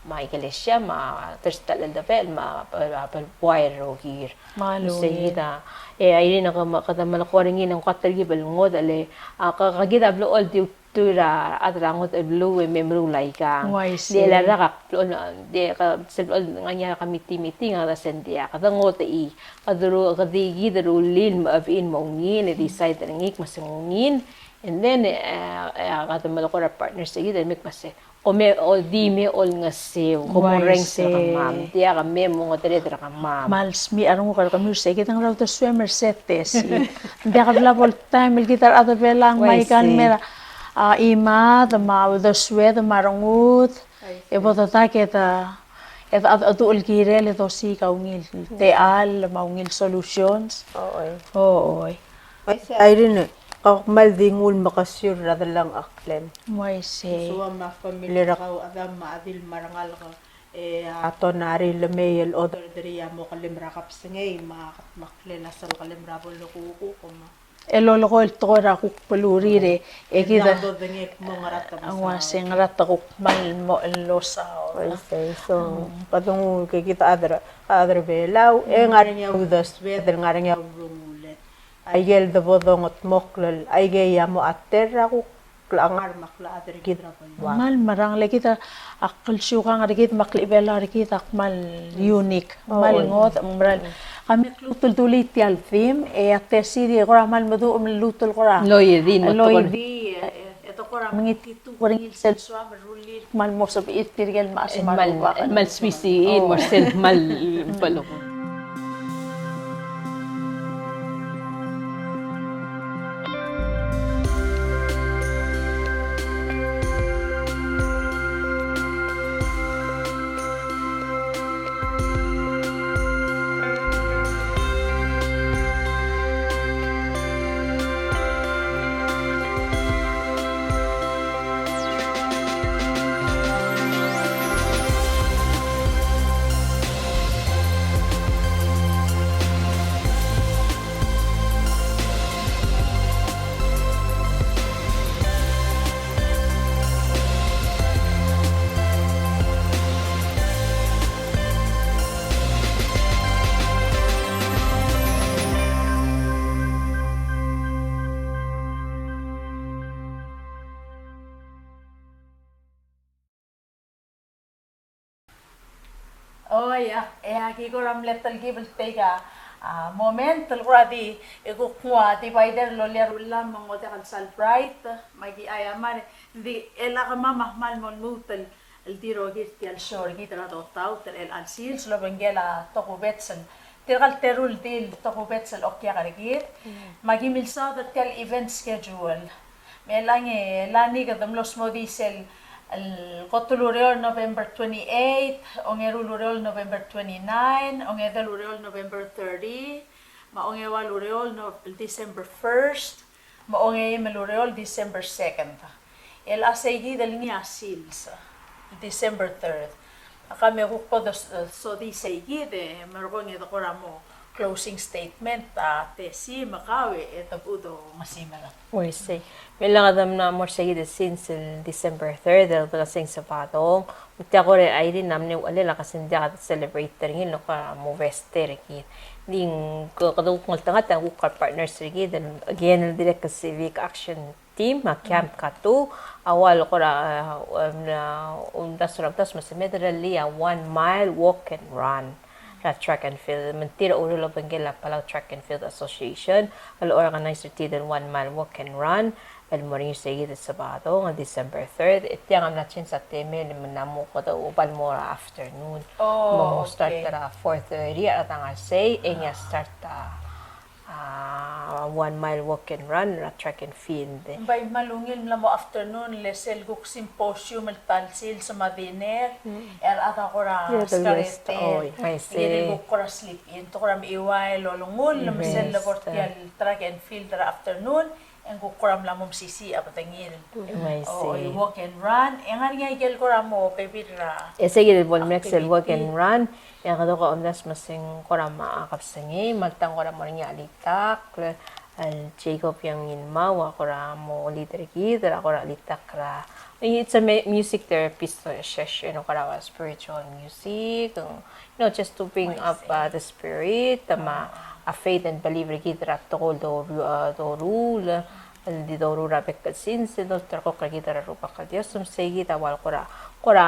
me a ikelesia, me a terstel el debel, me a, a, a buai el rokir. Me sei kid a, e, a Irene, kede melekoi er ngii, ng kuk a telkib el ngodech el, a, ke, ke kid a blechoel di tuir a rechad er a ngodech el beluu e me meruul aikang. Ng di le rak a blechoel, di ke sel blechoel ngar er ngii a committee meeting a kede sel diak, kede ngodechii, kede ru, kede di kid a rullii me a chebechir me a ungil, e decide er ngii me se ng ungil. And then, e, e, kede melekoi er a partners er kid el me kmo se, ko me, o di me olengeseu, ko mo rrenges er kemam, diak me mo ngetered er kemam. Me a lsmich a renguk er kemiu er se kid, ng ngera uldesuem er se el test. Ng diak a bla bo el taem el kid a rechad er a Belau, me aika el mera, a, chimad, me a uldesued, me a rengud, e bo dedak e de, e de, a, a duch el kirel e dosiik a ungil techall, me a ungil solutions. Oi. Oi. Uaisei, Irene, kau kmal di nguu el mekesiu er a delengcheklem. Uaisei. Sua me a family er kau, a chedam me a chedil me a rengalek, e a tonari el mei el oderderii a mo kelem er a kebesengei me a kedmeklel a sel kelem er a bo lekukuk me a, e lolekoi el tekoi er a kuk belurir e, e kid a, ng uaisei, ngera te kuk kmal mo losaod. Uaisei, so, kede nguu ke kid a chad er, chad er a Belau, e ngar er ngii a uldesued, ngar er ngii a ulengull. Aike el debo dongedmokl el, aikei a mo ater er a kuk klengar me a klechad er kid er a beluad. Kmal merang, le kid a klsiukang er kid me a klebelau er kid a kmal unique, kmal ngodech, me mera el kemiu a klou el dulii tia el theme, e a Tessie di kora kmal meduch el lmuut el kora loidii, e, e, e de kora mengititub er ngii el sel soam el rullii el kmal mo sebechir tirke el mechas me a rubak. Kmal sbisii el mo er sel kmal beluu. Oi, a, e aki kora mle telkib el take a, a, moment el kora di, e kuk nguu a divider el olii a rullam me ng diak el celebrate, me aki aiamar, di, e le kemam a kmal mo lmuut el, el di rokir tia el show er kid er a dotaut er chelecha el sils, el obengkel a tokubets el, tirka el teru el di el tokubets el okiak er kid, me aki milsaod er tia el event schedule. Me chelechang e, e lani kede mlo smodii sel, el kot el ureor November twenty-eight, ongeru el ureor November twenty-nine, ongedei el ureor November thirty, me ongeua el ureor no-, December first, me ongeim el ureor December second. El a seikid el ngii a sils, December third. Ak me kuk bo de s-, sodii seikid e merekong e de kora mo closing statement a Tessie me kau e de bo do mesimer. Uaisei. Me le kede mla mo er seikid el sils el December third, el dekeseng Sabadong. Me tia kora Irene a mle uchelel a kmo ng diak a celebrate er ngii el kora mo fest er kid. Di ng kede kuk ngeltengat a kuk partners er kid, again, el dirrek el Civic Action Team, a Camp Katu, a ua el kora, a, um, a, um, omdasu er a, omdasu me se mei e rullii a one mile walk and run er a track and field. Me ng tir a uriul el obengkel a Palau Track and Field Association, el organize er tir el one mile walk and run, el mo er ngii er seikid el Sabadong, el December third, e tiang a mla change a temel, me ng mo kede oba el mo er a afternoon. Oh, okay. Mo start er a four thirty, a rechad a ngar sei, e ngii a start a a one mile walk and run er a track and field. Ng bai kmal ungil el mla mo afternoon, le sel kuk symposium el ta el sils me a dinner, e a rechad a kora skarete. Oi, me sei. Kede kuk kora sleep in, te kora mechiuaiol el olengull, me sel le kora tia el track and field er a afternoon, e ng kuk kora mla mo mesisiich a bedengir. Me sei. Oi, walk and run, e ng ngar er ngii a ikel kora mo bebil er a. E sei kid el bo lemerek sel walk and run, e a kede ko omdasu me se ng kora mo kebesengei, me alta ng kora mo er ngii a chelitakl, el Jacob Ianginmau a kora mo lead er kid, er a kora chelitakl er a, it's a mu-, music therapist session, kora spiritual music, you know, just to bring up, uh, the spirit, me a faith and belief er kid er a tekoi el doru-, uh, doruul, el di doruul er a bek el sils, el dolterekokl er kid er a Rubak el Dios, me sei kid a ua el kora, kora,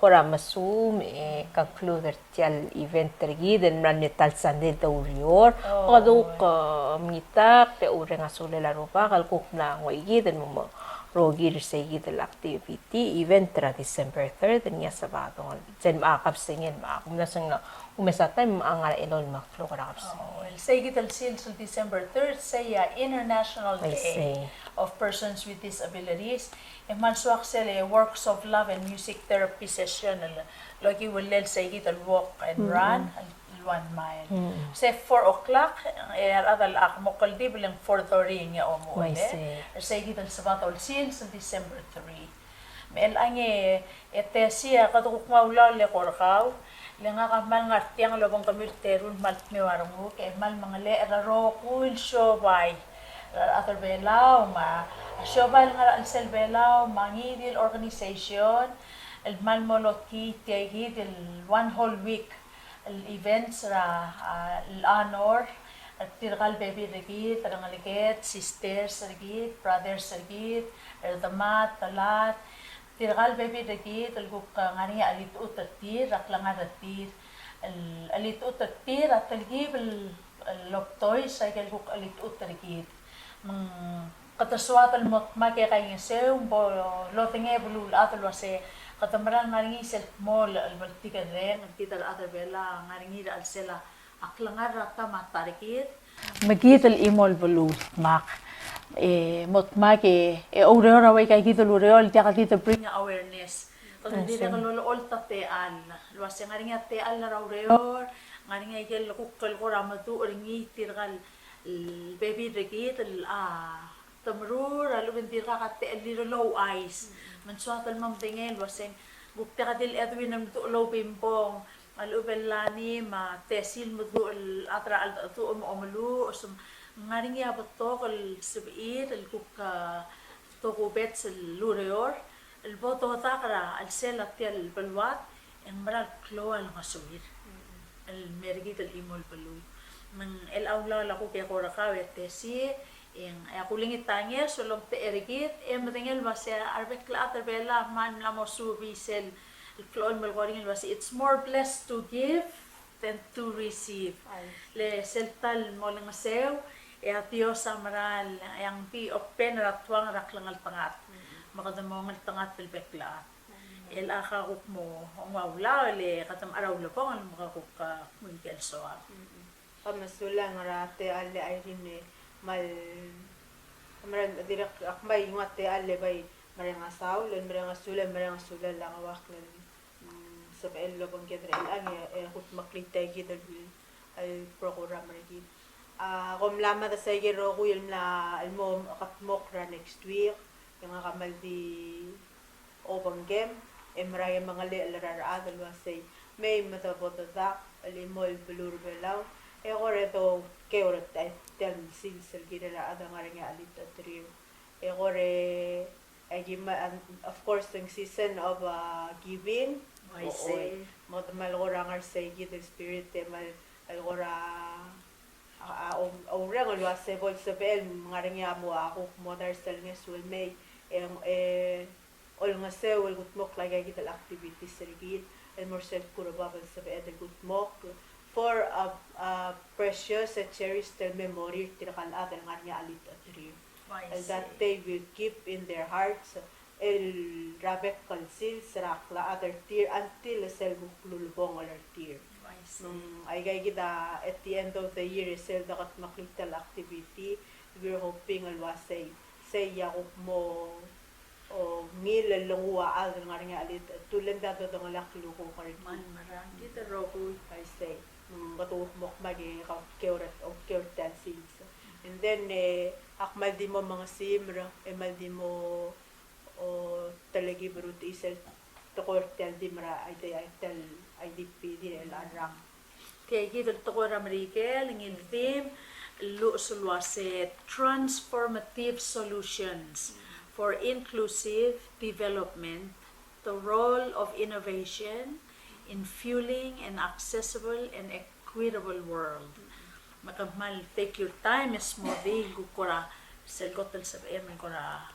kora mesuub, e conclude er tia el event er kid, el mla er ngii a ta el Sunday el doureor, me kede kuk, e, mengitakl, e oureng a sulel a Rubak, el kuk mla nguu kid, el mo, mo rokir er sei kid el activity, event er a December third, el ngii a Sabadong, sel mo kebesengei, me a, me a sel ng, me a taem a ngar er a elolem el mo klou er a kebesengei. Oh, el sei kid el sils el December third, sei a International Day of Persons with Disabilities. E kmal soak sel Works of Love and Music Therapy Session el okiu el sei kid el walk and run, el one mile. Se four o'clock, e a rechad a mo kldibel e ng four thirty e ng omuchel. Er sei kid el Sabadong el sils el December three. Me chelechang e, e Tessie, a kede kuk nguu a ulaol el eko er kau, le ngak a kmal ngar tiang el obengkemiu el teru el kmal dmiu a renguk, e kmal mengelechel er a rokui el siobai er a rechad er Belau, me a siobai el ngar er a chelsel Belau, me a ngii di el organization el kmal mo lotkii tia kid el one whole week el events er a, a, el honor er tirka el bebil er kid, rengeleked, sisters er kid, brothers er kid, er demad, telad, tirka el bebil er kid el kuk, eh, ngar er ngii a chelitechut er tir, er a klengar er tir, el chelitechut er tir a telkib el, el obdois a ikel kuk chelitechut er kid. Me ng kede soad el mo dmak e kaingeseu, bo lodengei a beluulechad el uase kede mera el ngar er ngii sel kmo el bltikerreng er kid el chad er Belau a ngar er ngii er a chelsel a klengar er a ta me a ta er kid. Me kid el chimo el beluu el dmak. E mo dmak e, e oureor a ua ika kid el ureor el diak di de bring awareness. Kede dirrek el olecholt a techall el uase ngar er ngii a techall er a ureor, ngar er ngii a ikel kuk el kora meduch er ngii tirka el bebil er kid el, a, te merur a lechub e ng dirkak a techellir el ouchais. Me ng soad el mo medengei el uase ng kuk diak di el Edwin el meduch el oubimbong, a lechub e Lani me a Tesi el meduch el chad er a cheldecheduch me a omeluches, me ng ngar er ngii a betok el sebechir el kuk, a, tokubets el ureor el bo dodak er a chelsel a tia el beluad, e ng mera el klou a lengesuir el mer kid el chimo el beluu. Me ng chelecha ulaol a kuk e ko er kau e Tesi, e ng, e a kulengit a ngeso el omtechei er kid, e medengei el uase a rebek el chad er Belau a kmal mla mo subii sel, el klou el melekoi er ngii el uase it's more blessed to give than to receive. Le sel ta el mo olengeseu, e a Dios a mera el, e ng di open er a tuang er a klengeltengat. Me kede mo ngeltengat el bek el chad. El a ka kuk mo, ngua ulaol e kede mechar a ulebongel me ka kuk, a, kmu ikel soam. Ka mesulang er a techall e Irene, me a, mera el dirrek ak mei nguu a techall e bai mereng a saul, el mereng a sulel, el mereng a sulel a ngeuakl el, mm, sebechel el obengked er chelechang e, e kudmeklii tia kid el, el program er kid. A, kom mla mad a sei kid el rokui el mla, el mo kedmokl er a next week, e ngak a kmal di obengkem, e mera e mengelechel er a rechad el uasei, mei me de bo dedak el chimo el beluu er Belau, e kora e dokiu er tia el sils el kirel a rechad el ngar er ngii a chelitechetir. E kora e, e ki me, and of course, ng season of, uh, giving. Uaisei. Mo de kmal kora ngar sei kid el spirit e kmal, el kora a, a, oureng el uasei bo el sebechel el ngar er ngii a mo, a kuk mo dars el ngeso el mei, e, e olengeseu el kudmokl aika kid el activities er kid el mo er sel kurebab el sebeched el kudmokl for a, a precious and cherished memory er tirka el chad el ngar er ngii a chelitechetir. El that they will keep in their hearts el er a bek el sils er a klechad er tir until sel kuk lulebongel er tir. Me ng aika kid a, at the end of the year, e sel dekedmeklii tia el activity, we're hoping el uasei, sei a kuk mo, o, ngilai el nguu a chad el ngar er ngii a chelitechetir, le ng diak dodengelii a klukuk er kid. Kmal merang kid el rokui. Uaisei. Me ng kede kuk mo kmal di okiu er, okiu er tia el sils. And then, e, ak kmal di mo mengesimer, e kmal di mo o telkib er a tia el tekoi er tia el di mera, a tia el I D P, di el cherrang. Tia kid el tekoi er a Merikel, ngii el theme, el lluches el uase Transformative Solutions for Inclusive Development, the Role of Innovation in Fueling an Accessible and Equitable World. Me ke kmal take your time, e smodii el kuk kora sel kot el sebechem el kora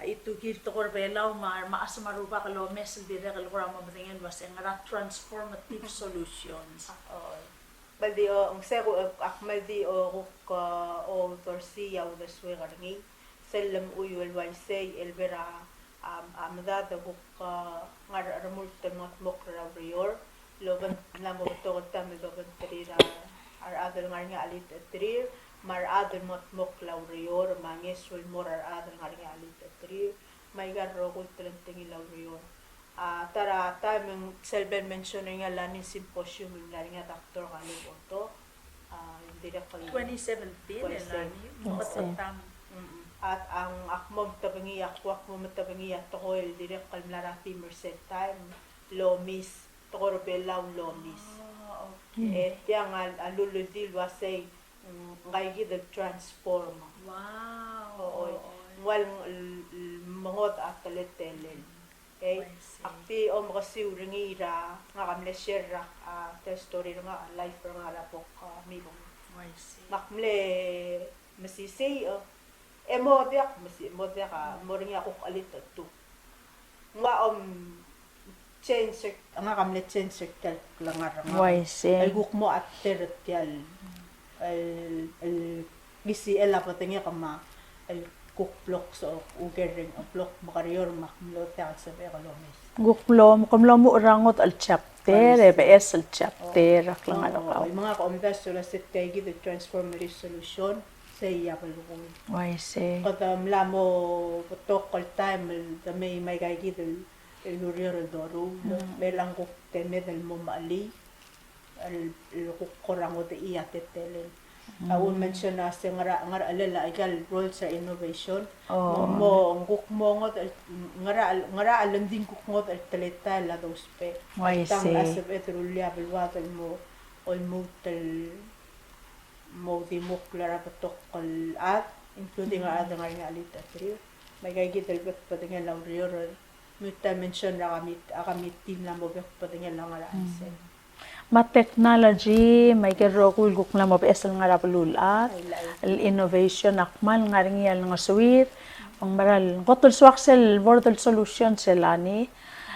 a itukil tekoi er a Belau me a remechas me a rubak el omes el dirrek el kora mo medengei el uase ngera transformative solutions. Oi. Kmal di, o, ng sei, ak kmal di, o, kuk, o, oversee a uldesuek er ngii. Sel lemchuiu el uaisei el ber a, a, a medad e kuk, a, ngar er a remurt el mengetmokl er a ureor, el obengterir, mla mo betok el taem el dobengterir a, a rechad el ngar er ngii a chelitechetir, me a rechad el mengetmokl a ureor, me a ngeso el mo er a rechad el ngar er ngii a chelitechetir, me aika el rokui el telengtengil a ureor. A, ta er a taem e ng sel bo el mention er ngii a Lani symposium el mla er ngii a Doctor Caleb Otto, a, dirrek el twenty seventeen, e Lani, mo ketetam. A, ng ak mo metebengii, ak ua mo metebengii a tekoi el dirrek el mla er a theme er sel taem, lomis, tekoi er a Belau lomis. E tiang a, a lululdi el uasei, mm, ngii kid el transform. Wow. Oi. Ng ua el, el, el mengodech a teletelel. Okay. Ak di omekesiu er ngii er a, ngak a mle share er a, a, tia el story er ngak, a life er ngak er a bo kmibong. Me ak mle mesisiich, e mo diak, mesi-, mo diak a, mo er ngii a kuk chelitechetuk. Ng ua om change er, ngak a mle change er tia el klengar er ngak. Uaisei. El kuk mo ater er tia el, el, el kisichel a bedengek me a el kuk blok so, uker er ngii a blok me kerior me ak mlo diak el sebechek el omes. Kuk mlo, kom mlo muchel er a ngodech el chapter, e beches el chapter, a klengar er kau. Me ngak a omdasu el uase tia kid el transformative solution, sei a belkul. Uaisei. Kede mla mo betok el taem el de mei me aika kid el el ureor el doruul, me a kuk temed el mo mechelii, el, el kuk kora ngodechii a teletelel. A u mention a se ngera, ngerchelel aika el roles er a innovation. Mo, mo, ng kuk mo ngodech el, ngera, ngera el ng di kuk ngodech el teletael a dousbech. Uaisei. Tang a sebeched el rullii a beluad el mo, olmut el mo di mukl er a betok el chad, including a rechad el ngar er ngii a chelitechetir. Me aika kid el bek el bedengel a ureor, me te mention er a committee, a committee mla mo bek el bedengel a ngar er a chelsel. Me a technology, me aike el rokui el kuk mla mo beches el ngar er a beluulechad, el innovation a kmal ngar er ngii a lengesuir, me ng mera el kot el soak sel board el solution sel lani,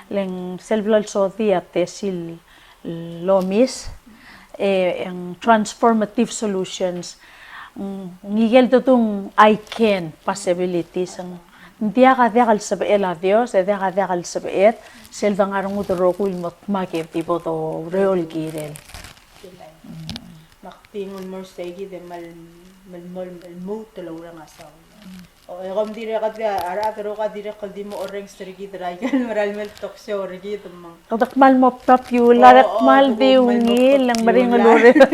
le ng sel bla lsodii a tesil el omes, e, e ng transformative solutions. Ng, ngike el tutung I can possibilities, ng diak a diak el sebechel a Dios, e diak a diak el sebeched, sel de ngar er ngii a rokui el mo dmak e di bo doureor el kirel. Me ak di nguu el mo er sei kid e mal, mal, mal, mal lmuut el oureng a saul. O, e kom dirrek a, a rechad el rokui a dirrek el di mo orrenges er kid er aike el mera el mle talk show er kid me ng. Kede kmal mo popular, e kmal di ungil, e ng meringel el ureor.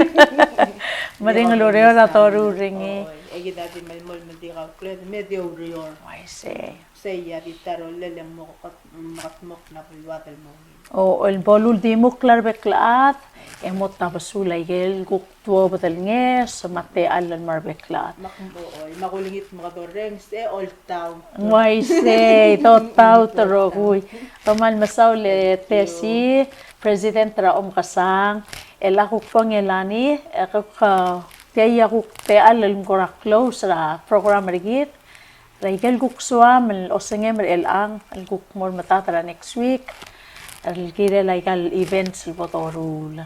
Meringel el ureor a doruul er ngii. E kid a di melemolem el di kaukled, me di oureor. Uaisei. Sei a di ta er a rolel e ng mo kat-, mo katmokl a beluad el mo ungil. O, el bo lul di mukl a rebek el chad, e mo tabesul aike el kuk tuobed el ngeso me a techall el mo er a rebek el chad. Me ak, o, o, me ak olengit me kede orrenges e oltaut. Uaisei, oltaut el rokui. Kmal mesaul e Tessie, President er a Omkesang, el a kuk kongei el lani, e kuk, tia a kuk techall el kora close er a program er kid. Er aike el kuk soam el osengem er chelechang, el kuk mo er a medad er a next week, el kirel aika el events el bo doruul.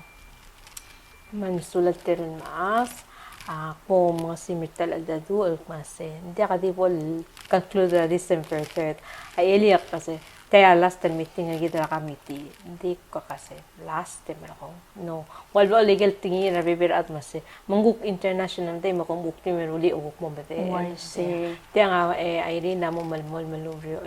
Me ng sulang el terung el mechas, a, ak mo mesimer tia el cheldecheduch el kmo se, ng diak di bo el conclude er a December third. A elii e ak kmo se, tia a last el meeting er kid er a committee. Ng di ko kmo se, last e merekong. No, ng ua el bo el ikel tekingir a rebebil er a chad me se, me ng kuk International Day me kom kuk di meruul e kuk mo medechel. Uaisei. Tiang a, e, Irene a mo melemolem el ureor,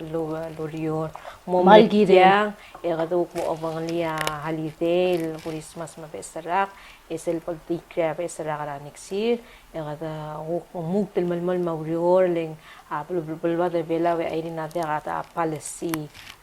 el ureor. Mo mle kirel. Tiang, e kede kuk mo obengelii a holiday, el Christmas me a Beches el Rak, e sel bo el declare a Beches el Rak er a next year, e kede kuk mo lmuut el melemolem a ureor, le ng, a, bel-, bel-, beluad er a Belau e a Irene a diak a ta policy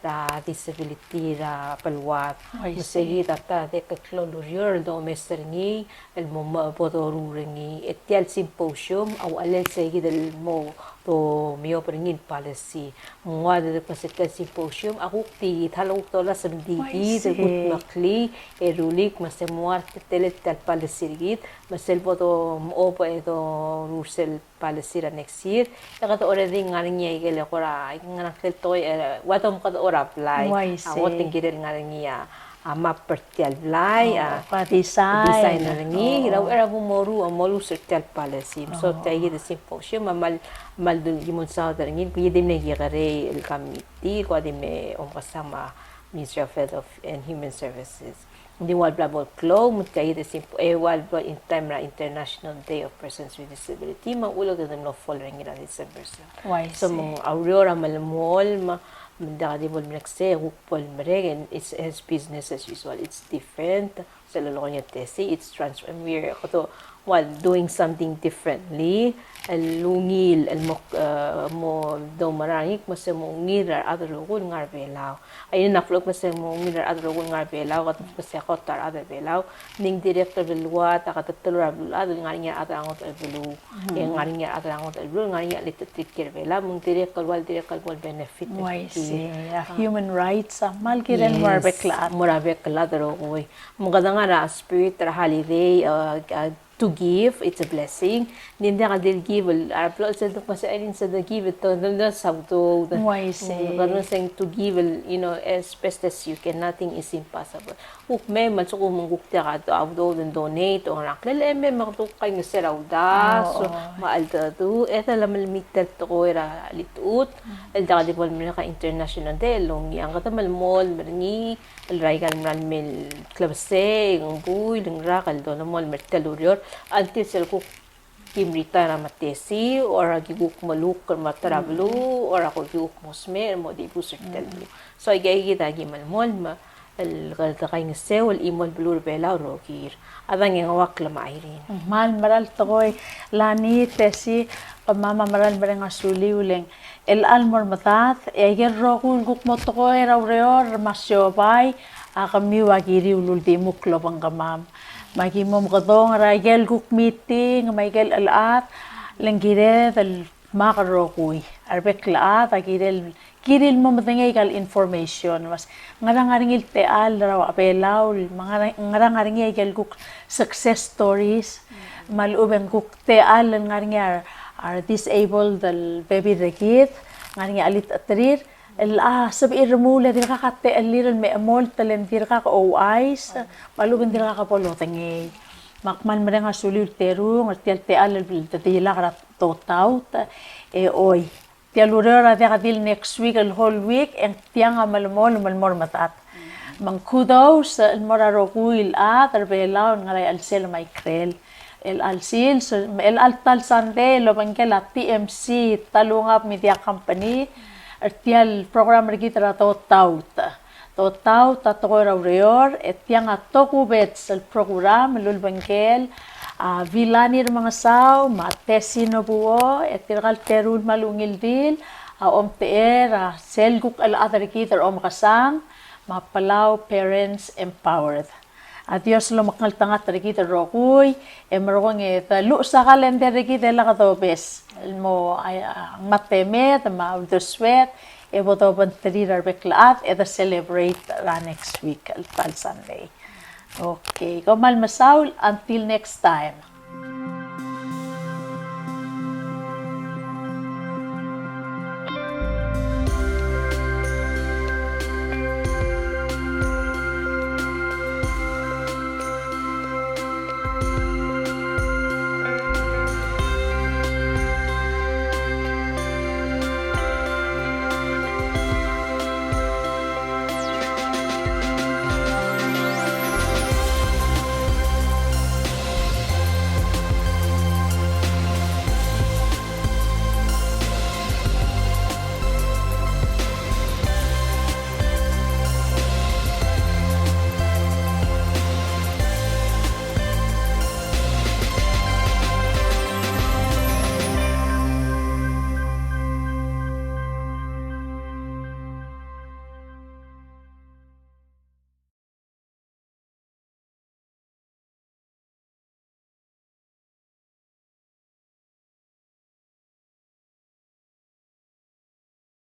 er a disability er a beluad. Uaisei. Me sei kid a ta diak el klou el ureor el domes er ngii, el mo, mo bo doruul er ngii. E tia el symposium, a uchelel sei kid el mo domiob er ngii el policy. Me ng ua di kmo se tia el symposium, a kuk di, ta el kuk dolasem di kid, el kutmeklii, e rullii, me se mo ua teletelel tia el policy er kid, me sel bo domeob e doruul sel policy er a next year, e kede already ngar er ngii a ikel kora, ngar er ngii a ikel tekoi, e, ua dmu kede kora blai. Uaisei. A, ua tengkir el ngar er ngii a, a map er tia el blai, a, design er ngii, er a uchei er a bo moruul, a moluches er tia el policy. So, tia kid el symposium, a kmal, kmal di mo mesaod er ngii, kid a di mle kekerei el committee, kid a di me omkesang me a Ministry of Health of, and Human Services. Ng di ua el bla bo el klou, me tia kid el symp-, e ua el bla in time er a International Day of Persons with Disability, me a uchul e kede mlo fall er ngii er a December. Uaisei. So, me ng a ureor a melemolem, me, me ng diak di bo el merek sei, e kuk bo el merek, and it's, it's business as usual, it's different. Sel lolekoi a Tessie, it's transform, we're, kede ua el doing something differently, el ungil, el mo, e, mo doumerang er ngii, me se mo ungil er a rechad el rokui el ngar er a Belau. A Irene a kmo se mo ungil er a rechad el rokui el ngar er a Belau, kede kmo se kot a rechad er a Belau, ng dirrek el beluad, a kede teloi er a beluulechad, el ngar er ngii a rechad er a ngodech el beluu. E ng ngar er ngii a rechad er a ngodech el beluu, el ngar er ngii a chelitechetir er a Belau, me ng dirrek el ua el dirrek el bo el benefit er tir. Uaisei, a human rights, a kmal kirel mo er a rebek el chad. Mo er a rebek el chad el rokui. Me kede ngar er a spirit er a holiday, a, a, to give, it's a blessing. Ng di diak el di give el, a rebek el sel duk me se el sel di give, to, to, to, sa udoud. Why say? Mm, but I'm saying to give el, you know, as best as you can, nothing is impossible. Kuk mei me a lsekum ng kuk diak a udoud el donate, o ngera el, e mei me kuk kaingeseu er a uldasu, me a cheldecheduch, e de lemei el mei el tekoi er a chelitechut, el diak di bo lemerek a international day, el ongi a kede melemolem er ngii, el er aika el mera el mei el klebesei, ng buil, ng rak el dolemolem er tia el ureor, until sel kuk kim retire er a Matesi, or a ki kuk melukl er a ta er a beluu, or a ki kuk mo smecher el mo dibus er tia el beluu. So, aika kid a ki melemolem, el kede kaingeseu el chimo el beluu er a Belau el rokir. A dang e ng ua klemeiren. Kmal mera el tekoi, Lani, Tesi, kemam a mera el mereng a suliu el ng chelecha el mo er medad, e aike el rokui el kuk mo tekoi er a ureor me a siobai, a kemiu a kiriu el uldimukl el obengkemam. Me aki mo mekedong er aike el kuk meeting, me aike el chelechad, le ng kired el dmak el rokui. A rebek el chad a kirel, kirir el mo medengei aika el information. Me se ng ngar er ngii a techall er a Belau, me ng ngar er ngii aike el kuk success stories. Me a lechub e ng kuk techall el ngar er ngii a re, a re disabled el bebil er kid, ngar er ngii a chelitecheterir, el a sebechir el remuul e dirkak a techellir el me chemolt e le ng dirkak ouchais, me a lechub e ng dirkak bo lodengei. Me ak kmal mereng a suliu el terung er tia el techall el dedilak er a Totaut, e oi. Tia el ureor a diak di el next week, el whole week, e ng tiang a melemolem el mo er medad. Me ng kudos el mo er a rokui el chad er a Belau el ngar er a chelsel me a ikrel. El chelsel, el chelecha el ta el sandei el obengkel a T M C, Talungab Media Company, er tia el program er kid er a Totaut. Totaut a tekoi er a ureor, e tiang a tokubets el program el ulebengkel a Vilani Remengesau me a Tesi Nobuo, e tirka el teru el kmal ungil dil a omtechei er a sel kuk chelechad er kid er a omekesang, me a Palau Parents Empowered. A Dios lomekngeltengat er kid el rokui, e merekong e de luches a calendar er kid e lak dobes el mo, a, a, ngmai a temed me a uldesued, e bo dobengterir a rebek el chad, e de celebrate er a next week, el ta el sandei. Okay, kom kmal mesaul, until next time.